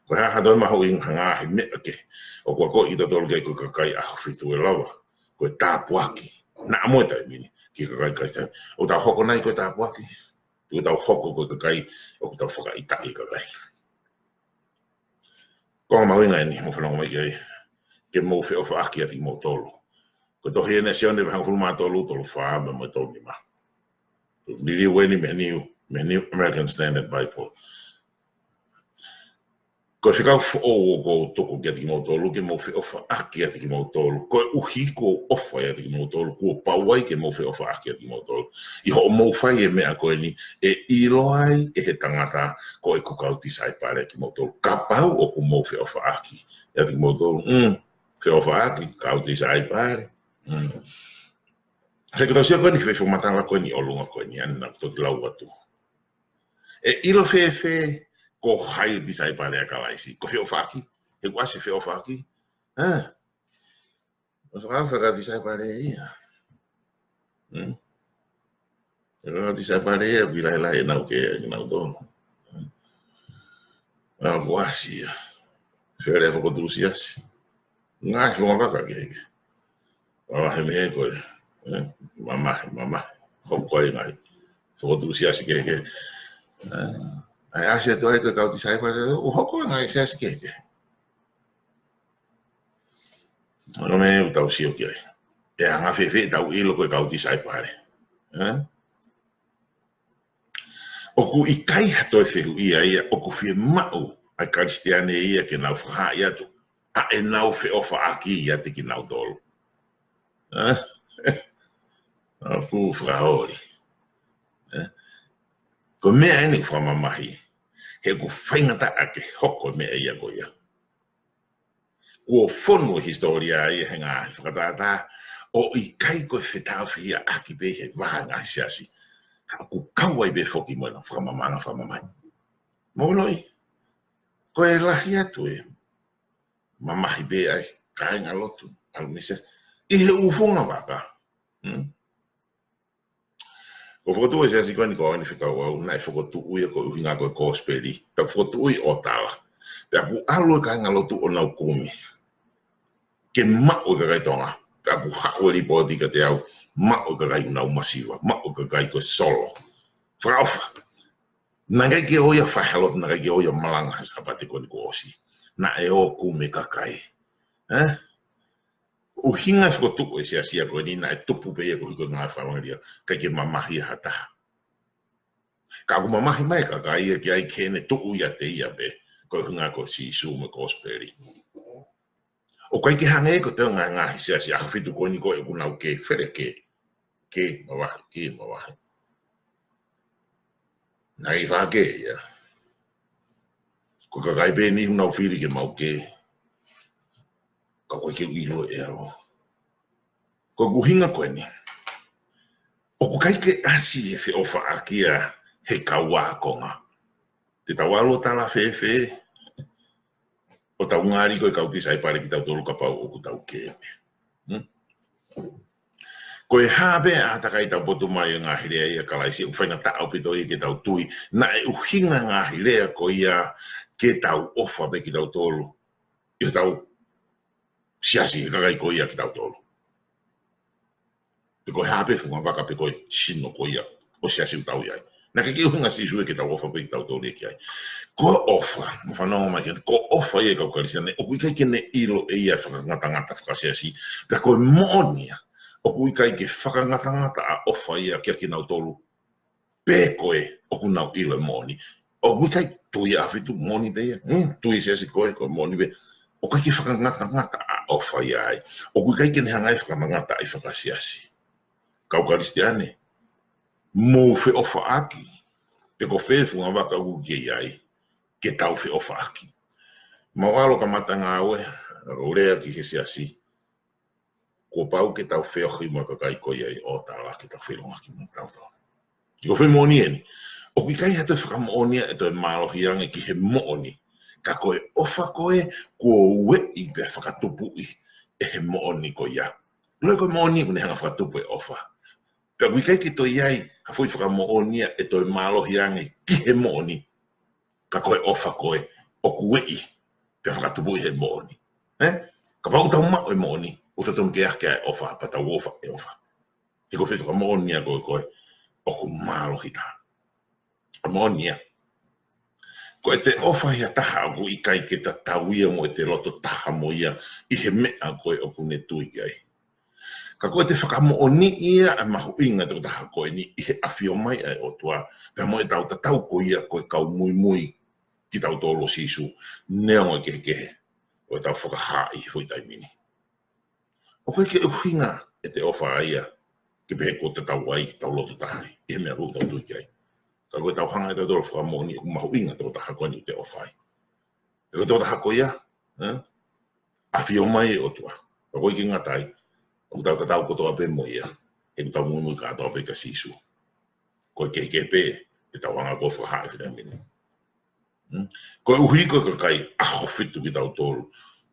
Ko e hā ha toe mahuʻinga ha ngaahi meʻa kehe ʻoku akoʻi kitautolu ki ai ko e kakai ʻAhofitu ʻe lava, ko e tāpuaki. Naʻa mo e taimi ni, ki he kakai Kalisitiane. ʻOku tau hoko nai ko e tāpuaki? Pe ʻoku tau hoko ko e kakai ʻoku tau fakaʻitaʻi e kakai? Ko e mahuʻinga eni, mou fanongo mai ki ai. Ke mou feʻofaʻaki ʻiate kimoutolu. Ko e tohi eni ʻa Sione vahe hongofulu mā tolu, tolu fā mo e tolu nima. Liliu eni mei he New, mei he New American Standard Bible. Ko e fekau foʻou ʻoku ou tuku kiate kimoutolu, ke mou feʻofaʻaki ʻiate kimoutolu. Koeʻuhi kuo u ʻofa ʻiate kimoutolu, kuo pau ai ke mou feʻofaʻaki ʻiate kimoutolu. ʻI hoʻomou fai e meʻa ko eni, ʻe ʻilo ai ʻe he tangata ko ʻeku kau tisaipale kimoutolu, kapau ʻoku mou feʻofaʻaki ʻiate kimoutolu. Mm, feʻofaʻaki, kau tisaipale. Mm. Sai, ko ʻetau sio ko eni ki he fakamatala ko eni ʻolunga ko eni, ʻa ena ʻoku toki lau atu. ʻE ʻilo fēfē ko hai e tisaipale ʻa Kalaisi? Ko e feʻofaʻaki? He ʻoku ʻasi e feʻofaʻaki? Ē? ʻOku fakaʻofa e kau tisaipale ia. Hmm? E kau tisaipale ia, ʻoku ʻi ai e lahilahi ʻenau kē, ʻenau tō. Hmm? ʻOku ʻasi ia. Fele e fokotuʻu siasi. Ngaahi fofonga vaka kehekehe. Mamahi mei he ko ē. Ē? Mamahi, mamahi. Hoko ai ngaahi fokotuʻu siasi kehekehe. Ē? ʻAi ʻasi atu ai ko e kau tisaipale, ʻo hoko ai ngaahi siasi kehekehe. ʻA ia ko e meʻa ʻoku tau sio ki ai. ʻE anga fēfē ʻetau ʻilo ko e kau tisaipale? Ē? ʻOku ʻikai ha toe fehuʻia ia, ʻoku fiemaʻu ʻa e Kalisitiane ia ke nau fakahaaʻi atu ʻa ʻenau feʻofaʻaki ʻiate kinautolu. Ē? ʻOku fakaholi. Ē? Ko e meʻa eni ʻoku fakamamahi. He ʻoku faingataʻa ke hoko e meʻa ia ko ia. Kuo fonu e hisitōlia ia he ngaahi fakatātā, ʻo ʻikai ko e fetaʻofiʻaki pē he vahaʻa e ngaahi siasi. Ka ʻoku kau ai pē foki mo ʻena fakamamaʻanga fakamamahi. Mou ʻiloʻi, ko e lahi atu e mamahi pē ʻa e kāingalotu, ʻalu mei he siasi. ʻI he ʻū fofonga vaka. Hmm? Ko e fokotuʻu e siasi ko eni ko eni fekau au, naʻe fokotuʻu ia ko e ʻuhinga ko e kosipeli. Pea fokotuʻu ʻi ʻOtala. Pea ʻoku ʻalu e kāingalotu ʻo nau kumi. Ke maʻu e kakai Tonga. Pea ʻoku haʻu e lipooti kiate au, maʻu e kakai ʻoku nau masiva, maʻu e kakai ko e solo. Fakaʻofa. Naʻe ʻikai ke ʻoua ia fai ha lotu, naʻe ʻikai ke ʻoua ia malanga he Sāpate ko eni kuo ʻosi. Naʻe ō kumi e kakai. Ē? ʻUhinga e fokotuʻu e siasi ko eni naʻe tupu pē ia koeʻuhi ko e ngaahi fakaevangelia, ʻikai ke mamahi ha taha. Ka ʻoku mamahi mai e kakai ia ki ai ke ne tuʻu ʻiate ia pē, ko e ʻuhinga ko Sīsū mo e kosipeli. ʻOku ʻikai ke hangē ko e toe ngaahi, ngaahi siasi ʻAhofitu ko eni ko ē ʻoku nau kē, fele kē. Kē, mavahe, kē, mavahe. Naʻe ʻi fakakē ia. Ko e kakai pē eni ʻoku nau fili ke mau kē. Ka ʻoku ʻikai ke u ʻilo ʻe au. Ko e ʻuhinga ko eni. ʻOku ʻikai ke ʻasi e feʻofaʻaki ia he kau ākonga. Te tau ʻalu ʻo tala fēfē ʻo tau ngali ko e kau tisaipale kitautolu kapau ʻoku tau kē pē. Hmm? Ko e hā pē ʻa e ʻātakai taupotu mai e ngaahi lea ia ʻa Kalaisi, ʻoku faingataʻa ʻaupito ia ke tau tui, naʻe ʻuhinga e ngaahi lea ko ia ke tau ʻofa pē kitautolu ʻi hotau siasi, he kakai ko ia kitautolu. Pe ko e hā pē fofonga vaka pe ko e sino ko ia ʻo e siasi ʻoku tau ʻi ai. Naʻe ʻikai ke ʻuhinga Sīsū ia ke tau ʻofa pē kitautolu ia ki ai. Ko e ʻofa, mou fanongo mai ki ai, ko e ʻofa ia ʻa e kau Kalisitiane, ʻoku ʻikai ke ne ʻilo ʻe ia e fakangatangata fakasiasi, pea ko e moʻoni ia, ʻoku ʻikai ke fakangatangata ʻa e ʻofa ia kiate kinautolu pe ko ē ʻoku nau ʻilo e moʻoni. ʻOku ʻikai, tui ʻAhofitu, moʻoni pē ia. Hmm, tui siasi ko ē, ko e moʻoni pē. ʻOku ʻikai ke fakangatangata ʻa e ʻofa ia ai. ʻOku ʻikai ke ne hanga ʻe ia ʻo fakangatangata ʻa e fakasiasi. Kau Kalisitiane, mou feʻofaʻaki. Pe ko fē fofonga vaka ʻoku ke ʻi ai, ke tau feʻofaʻaki. Mau ʻalu ʻo kamata ngāue, ʻo lea ki he siasi. Kuo pau ke tau feohi mo e kakai ko ia ʻi ʻOtala ke tau feʻiloaki mo kinautolu. Ko e foʻi moʻoni eni. ʻOku ʻikai ha toe fakamoʻoni ia ʻe toe mālohi ange ki he moʻoni. Ka ko e ʻofa ko ē, kuo ueʻi pea fakatupuʻi ʻe he moʻoni ko ia. Loi ko e moʻoni ʻoku ne hanga fakatupu e ʻofa. Pea ʻoku ʻikai ke toe ʻi ai ha foʻi fakamoʻoni ia ʻe toe mālohi ange ki he moʻoni. Ka ko e ʻofa ko ē, ʻoku ueʻi pea fakatupuʻi he moʻoni. Ē? Kapau ʻoku tau maʻu e moʻoni, ʻoku totonu ke ʻi ai e ʻofa, pea tau ʻofa e ʻofa. He ko e foʻi fakamoʻoni ia ko ē, ko ē, ʻoku mālohi taha. ʻA moʻoni ia. Ko ʻete ʻofa ʻi ha taha ʻoku ʻikai ke tatau ia mo ʻete loto taha mo ia ʻi he meʻa ko ē ʻoku ne tui ki ai. Ka ko ʻete fakamoʻoniʻi ia ʻa e mahuʻinga ʻo e tokotaha ko eni ʻi he ʻafio mai ʻa e ʻOtua, pea mo ʻetau tatau ko ia ko e kau muimui kitautolu ʻo Sīsū, neongo e kehekehe ʻo ʻetau fakahā ʻi he foʻi taimi ni. ʻOku ʻikai ke ʻuhinga ʻete ʻofa ia ke pehē kuo tatau ai ʻetau loto taha ʻi he meʻa ʻoku tau tui ki ai. Ka ko ʻetau hanga ʻe tautolu ʻo fakamoʻoniʻi ʻoku mahuʻinga ʻa e tokotaha ko eni ʻoku te ʻofa ai. He ko e tokotaha ko ia, ē? ʻAfio mai e ʻOtua. Ka ʻoku ʻikai ke ngata ai, ʻoku tau tatau kotoa pē mo ia. He ʻoku tau muimui kātoa pē kia Sīsū. Ko e kehekehe pē ʻetau hanga ko ē ʻo fakahā ʻi he taimi ni. Hmm? Koeʻuhi ko e kakai ʻaho fitu kitautolu.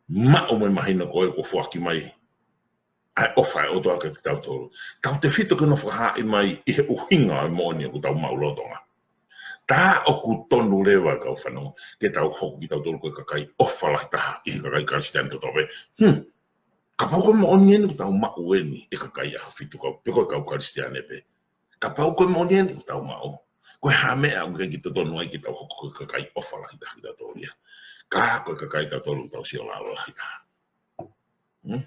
Maʻu mo e mahino ko ē kuo foaki mai ʻa e ʻofa ʻa e ʻOtua kiate kitautolu. Tautefito ki hono fakahaaʻi mai ʻi he ʻuhinga ʻo e moʻoni ʻoku tau maʻu lolotonga. Tā ʻoku tonu leva, kau fanongo, ke tau hoko kitautolu ko e kakai ʻofa lahi taha ʻi he kakai Kalisitiane kotoa pē. Hmm. Kapau ko e moʻoni eni ʻoku tau maʻu eni ʻe he kakai ʻaho fitu kau, pe ko e kau Kalisitiane pē. Kapau ko e moʻoni eni ʻoku tau maʻu, ko e hā e meʻa ʻoku ʻikai ke totonu ai ke tau hoko ko e kakai ʻofa lahi taha kitautolu ia? Ka ko e kakai kitautolu ʻoku tau sio lalo lahi taha. Hmm?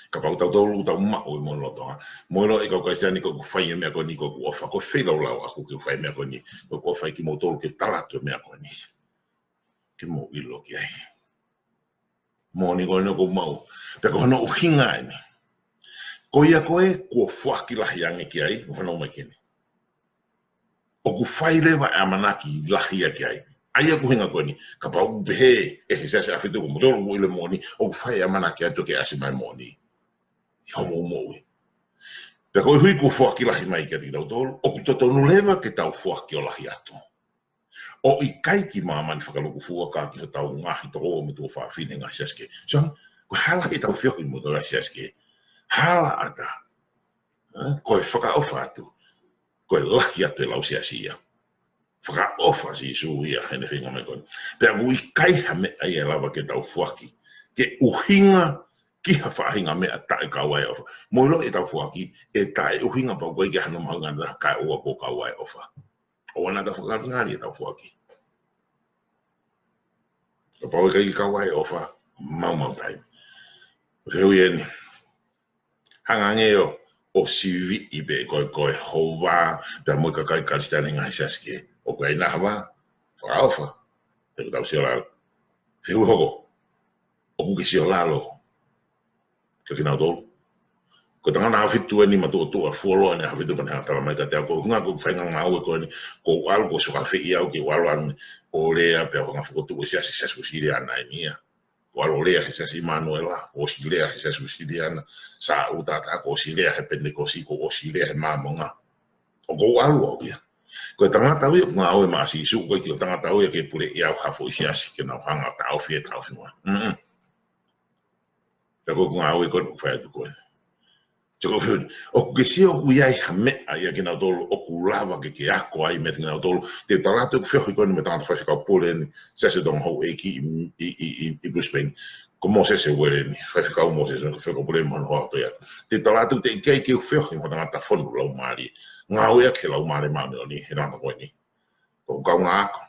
Kapau tautolu ʻoku tau maʻu e moʻoni lolotonga. Mou ʻilo e kau Kalisitiane, ko ʻeku fai e meʻa ko eni ko ʻeku ʻofa, ko e feilaulau ʻaʻaku ke fai e meʻa ko eni, ko ʻeku ʻofa ʻEiki, kimoutolu ke tala atu e meʻa ko eni ke mou ʻilo ki ai. Moʻoni ko eni ʻoku ou maʻu. Pea ko hono ʻuhinga eni. Ko ia ko ē kuo foaki lahi ange ki ai, mo fanongo mai ki heni. ʻOku fai leva e ʻamanaki lahi ia ki ai. ʻA ia ko e ʻuhinga ko eni, kapau ʻoku pehē ʻe he siasi ʻaho fitu ko moutolu ʻoku mou ʻilo e moʻoni, ʻoku fai e ʻamanaki atu ke ʻasi mai e moʻoni ʻi hoʻomou moʻui. Pea koeʻuhi kuo foaki lahi mai kiate kitautolu, ʻoku totonu leva ke tau foaki ʻo lahi atu. ʻO ʻikai ki māmani fakalūkufua ka ki hotau ngaahi tokoua mo e tuofāfine ngaahi siasi kehe. So, ko e hala ʻetau feohi mo e ngaahi siasi kehe. Hala ʻatā. Ē, ko e fakaʻofa atu. Ko e lahi atu e lau siasi ia. Fakaʻofa Sīsū ia heʻene feinga mai ko eni. Pea ʻoku ʻikai ha meʻa ia ʻe lava ke tau foaki ke ʻuhinga ki ha faʻahinga meʻa taʻe kau ai e ʻofa. Mou ʻilo ʻetau foaki, ʻe taʻeʻuhinga pau ko ē ki hano mahuʻinga ʻa e taha kae ʻoua kuo kau ai e ʻofa. ʻOua naʻa tau fakangali ʻetau foaki. Kapau ʻe ʻikai ke kau ai e ʻofa, maumau taimi. Fehuʻi eni. Hanga ange ʻo, ʻo siviʻi pē ko e, ko e houʻeiki, pea mo e kakai Kalisitiane ngaahi siasi kehe. ʻOku ʻi ai nai ha vā? Fakaʻofa. He ʻoku tau sio lalo. Fehuʻi hoko. ʻOku ke sio lalo kia kinautolu? Ko e tangata ʻaho fitu eni, matuʻotuʻa, fuoloa eni ʻaho fitu pea ne hanga ʻo tala mai kiate au, ko e ʻuhinga ko e faʻahinga ngāue ko eni, kuo u ʻalu, kuo ʻosi fakafeʻiloaki ke u ʻalu ange ʻo lea pea u hanga ʻo fokotuʻu e siasi, Siasi Uēsiliana eni ia. Kuo u ʻalu ʻo lea he Siasi ʻImanuela, kuo u ʻosi lea he Siasi Uēsiliana, Sāʻuta, kuo u ʻosi lea he Penitekosi, kuo u ʻosi lea he Māmonga. ʻOku ou ʻalu au ia. Ko e tangata au ia ʻoku ngāue maʻa Sīsū, ʻoku ʻikai ko e tangata au ia ke puleʻi au ha foʻi siasi ke nau hanga ʻo taʻofi e taʻofi mai. Mm-mm. Pea ko ʻeku ngāue ko ē ʻoku fai atu ko ē. Te u fehuʻi, ʻoku ke sio ʻoku ʻi ai ha meʻa ia kinautolu ʻoku lava ke ke ako ai meiate kinautolu? Te u tala atu ʻeku feohi ko eni mo e tangata faifekau pule eni, Siasi ʻo e Tonga Houʻeiki ʻi, ʻi, ʻi, ʻi, ʻi Brisbane. Ko Mōsese Uele eni, Faifekau Mōsese, faifekau pule eni mo hono hoa ʻo Toiaka. Te u tala atu teʻeki ai ke u feohi mo ha tangata fonu laumālie. Ngāueʻaki ʻe he Laumālie Māʻoniʻoni e tangata ko eni. Ko ʻeku kaungā ako.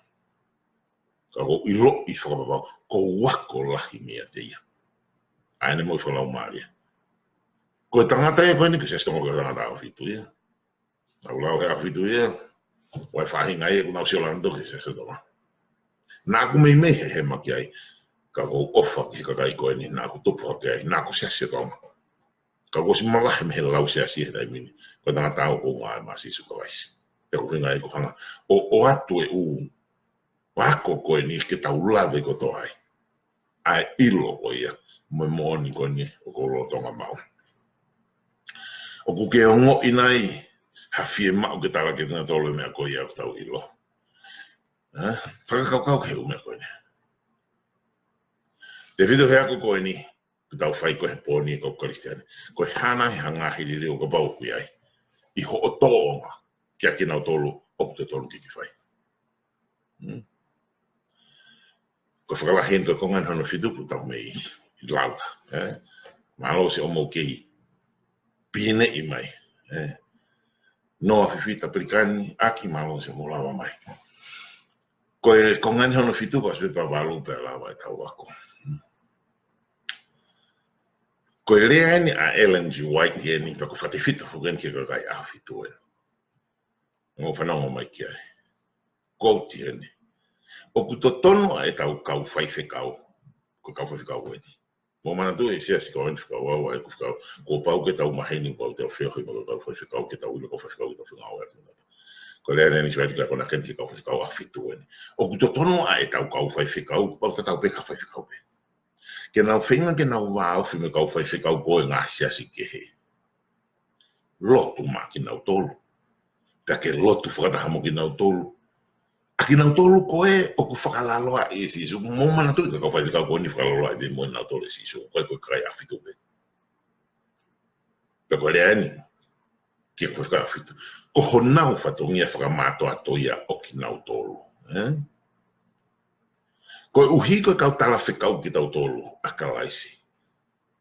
Ka ʻoku ou ʻiloʻi fakapapau, ʻoku ou ako lahi meiate ia. ʻA ʻene moʻui fakalaumālie. Ko e tangata ia ko eni ko e Siasi Tonga, ko e tangata ʻaho fitu ia. Naʻa ku lau he ʻaho fitu ia. ʻOku ʻi ai e faʻahinga ia ʻoku nau sio lalo atu ki he Siasi Tonga. Naʻa ku meimei hehema ki ai. Ka ʻoku ou ʻofa ki he kakai ko eni naʻa ku tupu hake ai. Naʻa ku Siasi Tonga. Ka kuo ʻosi mavahe mei he lau siasi he taimi ni. Ko e tangata au ʻoku ou ngāue maʻa Sīsū Kalaisi. Pea ko e ʻuhinga ia ʻoku ou hanga ʻo, ʻoatu e ʻū ako ko eni ke tau lave kotoa ai. ʻA e ʻilo ko ia, mo e moʻoni ko eni ʻoku ou lolotonga maʻu. ʻOku ke ongoʻi nai ha fiemaʻu ke tala kiate kinautolu e meʻa ko ia ʻoku tau ʻilo? Ē? Fakakaukau ki he ʻū meʻa ko eni. Tefito he ako ko eni, ʻoku tau fai ko ē he pō ni ʻa e kau Kalisitiane. Ko e hā nai ha ngaahi liliu ʻoku pau ke ʻi ai ʻi hoʻo tōʻonga kiate kinautolu ʻoku totonu ke ke fai. Hmm? Ko e fakalahi eni ko e konga eni hono fitu ʻoku tau mei lau, ē? Mālō siʻomou kei pineʻi mai, ē? Noa Fifita Pelikani, ʻaki mālō siʻomou lava mai. Ko e konga eni hono fitu, ko e ʻasi pē pea valu pea lava ʻetau ako. Ko e lea eni ʻa Ellen G. White eni, pea ko e fakatefito foki eni ki he kakai ʻAhofitu ē. Mou fanongo mai ki ai. Quote eni. ʻOku totonu ʻa ʻetau kau faifekau. Ko e kau faifekau ko eni. Mou manatuʻi e siasi ko eni fekau au ai ko fekau. Kuo pau ke tau maheni, kuo pau ke tau feohi mo e kau faifekau, ke tau ʻilo kau faifekau ke tau fengāueʻaki. Ko e lea eni ʻa Ellen G. White ko e konga eni ki he kau faifekau ʻAhofitu eni. ʻOku totonu ʻa ʻetau kau faifekau, pau tatau pē kau faifekau pē. Ke nau feinga ke nau vāofi mo e kau faifekau ko ē ʻa e ngaahi siasi kehe. Lotu maʻa kinautolu. Pea ke lotu fakataha mo kinautolu. ʻA kinautolu ko ē ʻoku fakalaloaʻi ʻe Sīsū, mou manatuʻi ko e kau faifekau ko eni fakalaloaʻi pē mo kinautolu ʻe Sīsū, ʻikai ko e kakai ʻAhofitu pē. Pea ko e lea eni ki he kau faifekau ʻAhofitu. Ko honau fatongia fakamātoato ia ʻo kinautolu. Ē? Koeʻuhi ko e kau talafekau kitautolu ʻa Kalaisi.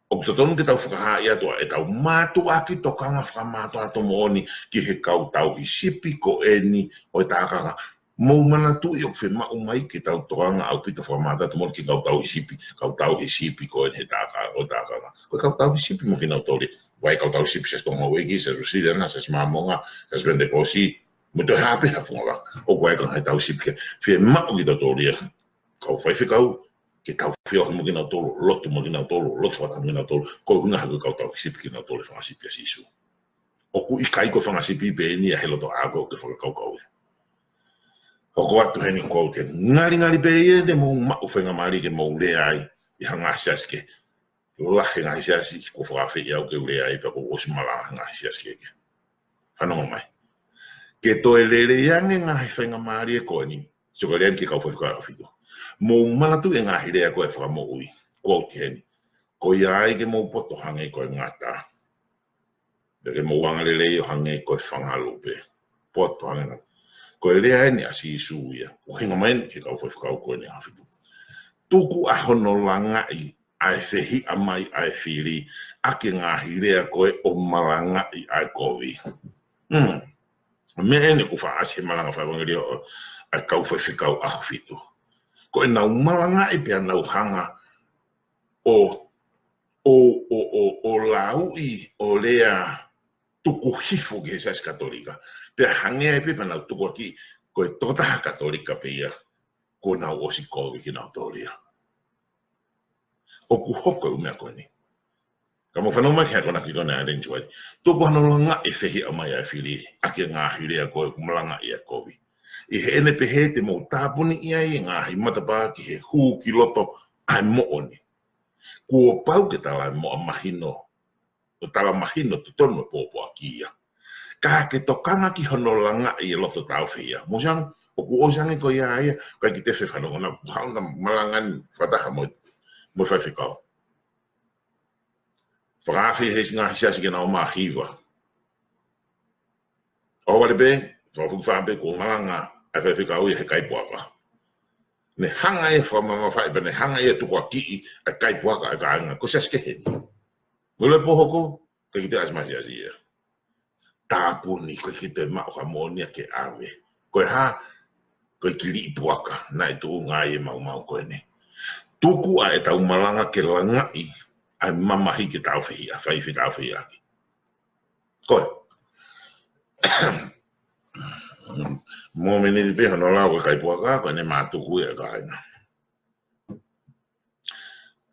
ʻOku totonu ke tau fakahaaʻi atu ʻa ʻetau mātuʻaki tokanga fakamātoato moʻoni ki he kau tauhi sipi ko eni ʻo e tākanga. Mou manatuʻi ʻoku fiemaʻu mai ke tau tokanga ʻaupito fakamātoato moʻoni ki he kau tauhi sipi, kau tauhi sipi ko eni he tākanga, ʻo e tākanga. Ko e kau tauhi sipi mo kinautolu. Vai kau tauhi sipi Siasi Tonga Houʻeiki, Siasi Uēsiliana, Siasi Māmonga, Siasi Penitekosi, mo e toe hā pē ha fungavaka. ʻOku ʻi ai e kau tauhi sipi kehe. Fiemaʻu kitautolu ia kau faifekau, ke tau feohi mo kinautolu, lotu mo kinautolu, lotu fakataha mo kinautolu, ko e ʻuhinga he ko e kau tauhi sipi kinautolu ʻa e fanga sipi ʻa Sīsū. ʻOku ʻikai ko e fanga sipi pē eni ia he loto ʻa ko ē ʻoku ke fakakaukau ia. Hoko atu heni quote eni. Ngalingali pē ia te mou maʻu faingamālie ke mou lea ai ʻi ha ngaahi siasi kehe. Lahi e ngaahi siasi kuo fakaafeʻi au ke u lea ai pea kuo u ʻosi malanga he ngaahi siasi kehe. Fanongo mai. Ke toe lelei ange ngaahi faingamālie ko eni, sio ko e lea eni ki he kau faifekau ʻAhofitu. Mou manatuʻi e ngaahi lea ko ē ʻa e Fakamoʻui. Quote heni. Ko ia ai ke mou poto hangē ko e ngata. Pea ke mou angalelei ʻo hangē ko e fanga lupe. Poto hangē ngata. Ko e lea eni ʻa Sīsū ia. ʻOku hinga mai eni ki he kau faifekau ko eni ʻAhofitu. Tuku ʻa hono langaʻi ʻa e fehiʻa mai ʻa e fili, ʻaki e ngaahi lea ko ē ʻo malangaʻi ʻa e kovi. Hmm. Meʻa eni ʻoku faʻa ʻasi he malanga fakaʻevangeliō ʻa e kau faifekau ʻAhofitu. Ko ʻenau malangaʻi pea nau hanga ʻo, ʻo, ʻo, ʻo, ʻo lauʻi ʻo lea tuku hifo ki he Siasi Katolika. Pea hangē ai pē pea nau tukuakiʻi ko e tokotaha Katolika pē ia. Kuo nau ʻosi kovi kinautolu ia. ʻOku hoko e ʻū meʻa ko eni. Ka mou fanongo mai ki he akonaki ko eni ʻa Ellen G. White. Tuku ʻa hono langaʻi e fehiʻa mai ʻa e fili, ʻaki e ngaahi lea ko ē ʻoku malangaʻi ʻa e kovi. ʻI heʻene pehē te mou tāpuniʻi ai e ngaahi matapā ki he hū ki loto ʻa e moʻoni. Kuo pau ke tala e moʻa mahino ʻo tala mahino totonu e pōpoaki ia. Ka ke tokanga ki hono langaʻi e loto tāufehiʻa. Mou sio ange, ʻoku ʻosi ange ko ia ia, ʻikai ke te fefanongo na, ʻoku haʻu na malanga ni fakataha mo, mo e faifekau. Fakaafe he ngaahi siasi ke nau ō mai ʻo hiva. ʻO vale pē, fakafukifaʻa pē kuo malanga ʻa e faifekau ia he kai puaka. Ne hanga ia ʻo fakamamafaʻi pea ne hanga ia ʻo tukuakiʻi ʻa e kai puaka ʻa e kāinga. Ko e siasi kehe eni. Mou ʻilo e pō hoko, ʻikai ke te ʻasi mai siasi ia. Tāpuni, ʻikai ke te maʻu ha moʻoni ia ke ʻave. Ko e hā, ko e kiliʻi puaka, naʻe tuʻunga ai e maumau ko eni. Tuku ʻa ʻetau malanga ke langaʻi ʻa e mamahi ke tāufehiʻa, fai fetāufehiʻaki. Ko e. Mōmeniti pē hono lau ko e kai puaka, ko ʻene mātuku ia ʻa e kāinga.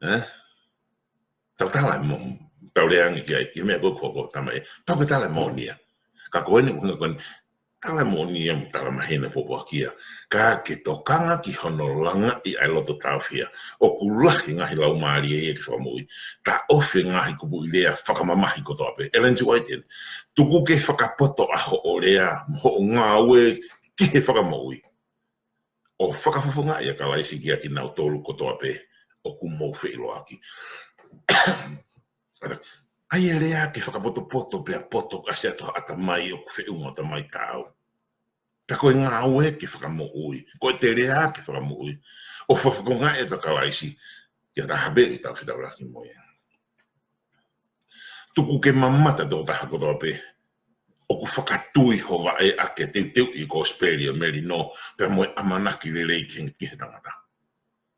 Ē? Tau tala mo, tau lea ange ki ai, ki he meʻa ko ē ʻoku hoko, tama ē. Tau ke tala moʻoni ia. Ka ko eni, ʻuhinga ko eni, tala moʻoni ia, mo tala mahino e pōpoaki ia. Ka ke tokanga ki hono langaʻi ʻa e loto tāufehiʻa. ʻOku lahi e ngaahi laumālie ia ki he Fakamoʻui. Taʻofi e ngaahi kupuʻi lea fakamamahi kotoa pē. Ellen G. White eni. Tuku ke fakapoto ʻa hoʻo lea, mo hoʻo ngāue ki he Fakamoʻui. ʻO fakafofongaʻi ʻa Kalaisi kiate kinautolu kotoa pē ʻoku mou feʻiloaki. ʻAi e lea ke fakapotopoto pea poto ʻasi atu ha ʻatamai ʻoku feʻunga ʻatamai taau. Pea ko e ngāue ke fakamoʻui. Ko e te lea ke fakamoʻui. ʻO fakafofongaʻi ʻa Kalaisi, ke ta hape i tau fetaulaki mo ia. Tuku ke mamata tō taha kotoa pē ʻoku fakatui ho vaʻe ʻa ke teuteu ʻi he kosipeli ʻo e melino, pea mo e ʻamanaki lelei ki he, ki he tangata.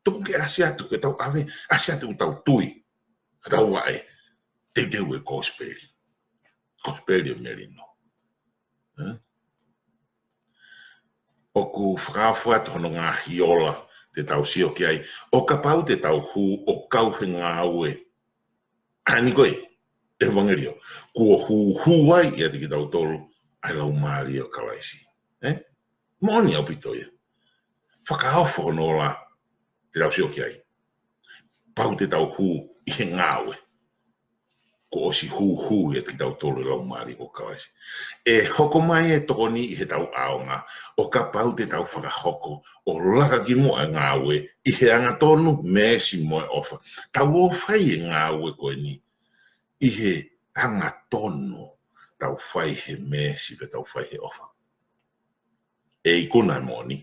Tuku ke ʻasi atu, ke tau ʻave, ʻasi atu ʻetau tui, ʻetau vaʻe, teuteu e kosipeli. Kosipeli ʻo e melino. Ē? ʻOku fakaofo atu hono ngaahi ola te tau sio ki ai. ʻO kapau te tau hū ʻo kau he ngāue. ʻA eni ko e, ʻevangeliō. Kuo hū, hū ai ʻiate kitautolu ʻa e Laumālie ʻo Kalaisi. Ē? Moʻoni ʻaupito ia. Fakaofo hono ola te tau sio ki ai. Pau te tau hū ʻi he ngāue. Kuo ʻosi hū, hū ʻiate kitautolu e Laumālie ko Kalaisi. ʻE hoko mai e tokoni ʻi heʻetau ʻaonga, ʻo kapau te tau fakahoko ʻo laka ki muʻa e ngāue ʻi he angatonu, meesi mo e ʻofa. Tau ō fai e ngāue ko eni ʻi he angatonu, tau fai he meesi pea tau fai he ʻofa. ʻE ikuna e moʻoni,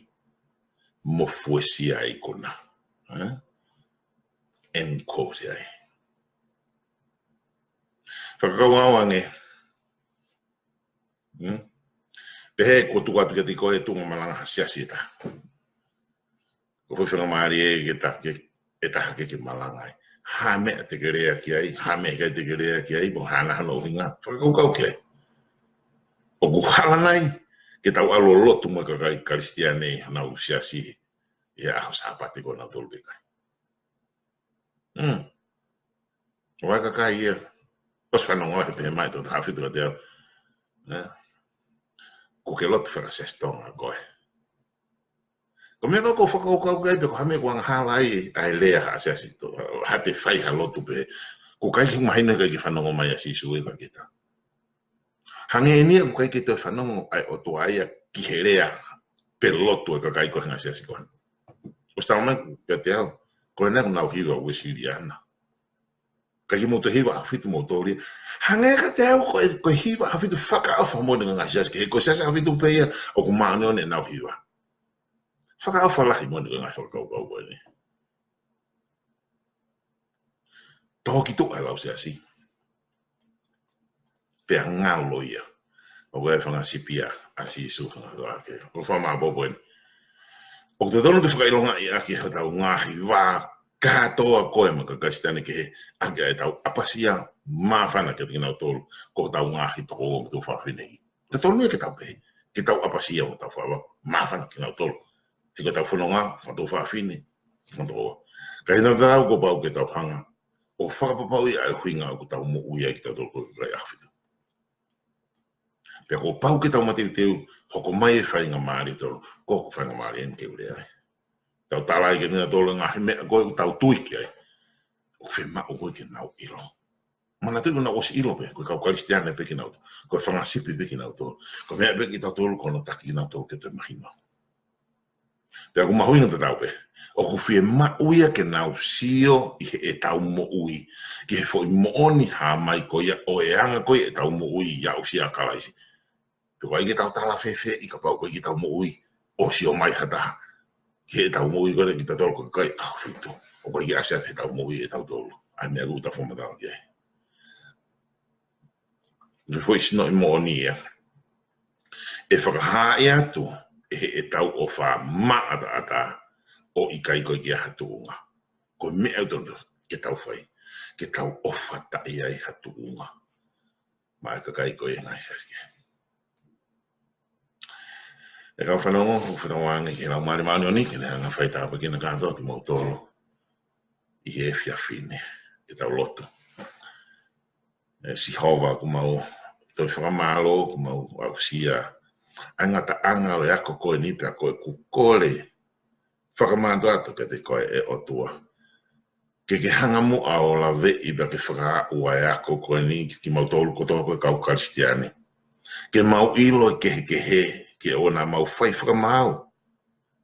mo fuesia e ikuna. Ē? End quote ai. Fakakaukau ange. Hmm? Pehē ko e tuku atu kiate koe e tuʻunga malanga ha siasi ʻe taha. Ko e foʻi faingamālie ke ta, ke, ʻe taha ke ke malanga ai. Ha meʻa te ke lea ki ai, ha meʻa ʻikai te ke lea ki ai, pe ko e hā nai hono ʻuhinga. Fakakaukau ki ai. ʻOku hala nai ke tau ʻalu ʻo lotu mo e kakai Kalisitiane ʻi honau siasi ʻi he ʻaho Sāpate ko ē ʻonautolu pe ʻikai. Hmm. ʻOku ʻi ai e kakai ia. ʻOsi fanongo he pehē mai tō taha fitu kiate au. Ē? Kuo ke lotu fakasiasi Tonga koe. Ko e meʻa ko ē ʻoku ou fakakaukau ki ai pe ko ha meʻa ʻoku angahala ai ʻa e lea ha siasi Tonga, ha te fai ha lotu pē. ʻOku ʻikai ke mahino ʻikai ke fanongo mai ʻa Sīsū ia kia kita. Hangē ni ʻoku ʻikai ke toe fanongo ʻa e ʻOtua ia ki he lea pe lotu e kakai ko ē he ngaahi siasi ko ē. ʻOsi talamai kiate au, ko e nau, nau hiva Uēsiliana. ʻIkai ke mou toe hiva ʻAhofitu moutolu ia. Hangē kiate au ko e, ko e hiva ʻAhofitu fakaʻofa moʻoni ki he ngaahi siasi kehe, ko e siasi ʻAhofitu pē ia ʻoku māʻoniʻoni ʻenau hiva. Fakaʻofa lahi moʻoni ki he ngaahi fakakaukau ko eni. Tō ki tuʻa e lau siasi. Pea ngalo ia. ʻOku ʻi ai e fanga sipi ʻa Sīsū hanga ʻo ake. ʻOku ou fakamāʻopoʻopo eni. ʻOku totonu ke fakaʻilongaʻi ʻaki hotau ngaahi vā kātoa ko ē mo e kakai Kalisitiane kehe ʻaki ʻetau ʻapasia māfana kiate kinautolu ko hotau ngaahi tokoua mo e tuofāfine. Totonu ia ke tau pehē, ke tau ʻapasia mo tau fānau, māfana kinautolu. He ko ʻetau fononga, fanga tuofāfine, fanga tokoua. Ka ʻi heʻetau tau kuo pau ke tau hanga ʻo fakapapauʻi ʻa e ʻuhinga ʻoku tau moʻui ai kitautolu ko e kakai ʻAhofitu. Pea kuo pau ke tau mateuteu, hoko mai e faingamālie tolu, ko e faingamālie eni ke u lea ai. Tau tala ai kiate kinautolu e ngaahi meʻa ko ē ʻoku tau tui ki ai. ʻOku fiemaʻu ko ē ke nau ʻilo. Manatuʻi kuo nau ʻosi ʻilo pē, ko e kau Kalisitiane pē kinautolu, ko e fanga sipi pē kinautolu. Ko e meʻa pē kiate kitautolu, ko hono taki kinautolu ke toe mahino. Pea ʻoku mahuʻinga tatau pē, ʻoku fiemaʻu ia ke nau sio ʻi heʻetau moʻui ki he foʻi moʻoni hā mai ko ia ʻo e anga ko ia ʻetau moʻui ʻi he aʻusia ʻa Kalaisi. Pe ko e ʻikai ke tau tala fēfē ʻi, kapau ko e ʻikai ke tau moʻui ʻo sio mai ha taha ki heʻetau moʻui ko ē kitautolu ko e kakai ʻAhofitu. ʻOku ʻikai ke ʻasi atu heʻetau moʻui ʻe tautolu ʻa e meʻa ʻoku tau fakamatala ki ai. Ko e foʻi sinoʻi moʻoni ia. ʻE fakahaaʻi atu ʻe heʻetau ʻofa maʻataʻatā ʻo ʻikai ko e ki ha tuʻunga. Ko e meʻa ʻoku totonu ke tau fai, ke tau ʻofataʻi ai ha tuʻunga maʻa e kakai ko ē he ngaahi siasi kehe. ʻE kau fanongo, ʻoku ou fakaʻamu ange ki he Laumālie Māʻoniʻoni ke ne hanga ʻo fai tāpuekina kātoa kimoutolu ʻi he efiafi ni. Ke tau lotu. ʻE Sihova, ʻoku mau toe fakamālō, ʻoku mau aʻusia ʻa e ngataʻanga ʻo e ako ko eni pea ko ʻeku kole fakamātoato kiate koe ʻe ʻOtua. Ke ke hanga muʻa ʻo laveʻi pea ke fakaaʻu ʻa e ako ko eni kiate kimautolu kotoa ko e kau Kalisitiane. Ke mau ʻilo e kehekehe ke ʻoua naʻa mau fai fakamaau.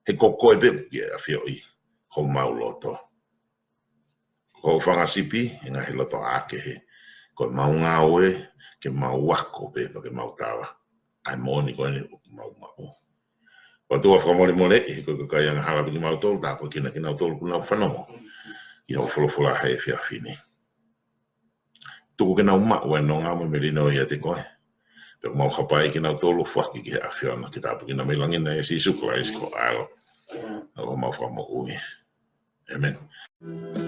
He ko koe pē ʻoku ke ʻafioʻi homau loto. Ko hoʻo fanga sipi ʻi he ngaahi lotoʻā kehe. Ko ʻemau ngāue ke mau ako pē pea ke mau tala ʻa e moʻoni ko eni ʻoku mau maʻu. ʻOtua fakamolemoleʻi he ko e kakai angahala pē kimautolu, tāpuekina kinautolu ʻoku nau fanongo ki hoʻo folofola he efiafi ni. Tuku ke nau maʻu ʻa e nonga mo e melino ʻiate koe. Pea ʻoku mau hapai kinautolu ʻo foaki ki he ʻAfiona ke tāpuekina mei langi na ʻia Sīsū Kalaisi ko ho ʻAlo. ʻA homau Fakamoʻui. ʻĒmeni.